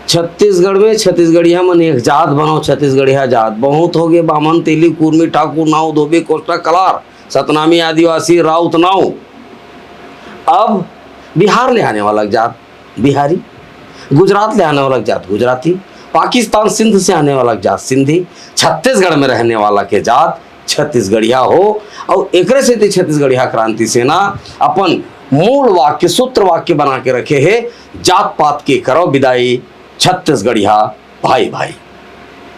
छत्तीसगढ़ में छत्तीसगढ़िया मन एक जात बनाओ, छत्तीसगढ़िया जात बहुत हो गए, बामन, तेली, कुर्मी, ठाकुर, नाऊ, धोबी, कोस्टा, कलार, सतनामी, आदिवासी, राउत, नाऊ। अब बिहार ले आने वाला जात बिहारी, गुजरात ले आने वाला जात गुजराती, पाकिस्तान सिंध से आने वाला जात सिंधी, छत्तीसगढ़ में रहने वाला के जात छत्तीसगढ़िया हो। और एकरे सेती छत्तीसगढ़िया क्रांति सेना अपन मूल वाक्य, सूत्र वाक्य बना के रखे हे, जात पात के करो विदाई, छत्तीसगढ़िया भाई भाई।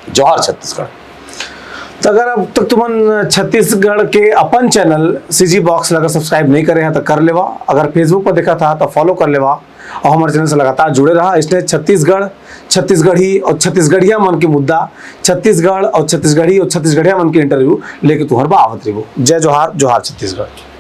जोहार छत्तीसगढ़। तो अगर अब तक तुमन छत्तीसगढ़ के अपन चैनल सीजी बॉक्स ला अगर सब्सक्राइब नहीं करे हैं तो कर लेवा, अगर फेसबुक पर देखा था तो फॉलो कर लेवा और हमारे चैनल से लगातार जुड़े रहा। इसने छत्तीसगढ़, छत्तीसगढ़ी और छत्तीसगढ़िया मन के मुद्दा, छत्तीसगढ़ और छत्तीसगढ़ी और छत्तीसगढ़िया मन के इंटरव्यू लेके तुम्हारे बा आवत रहिबो। जय जोहार, जोहार छत्तीसगढ़।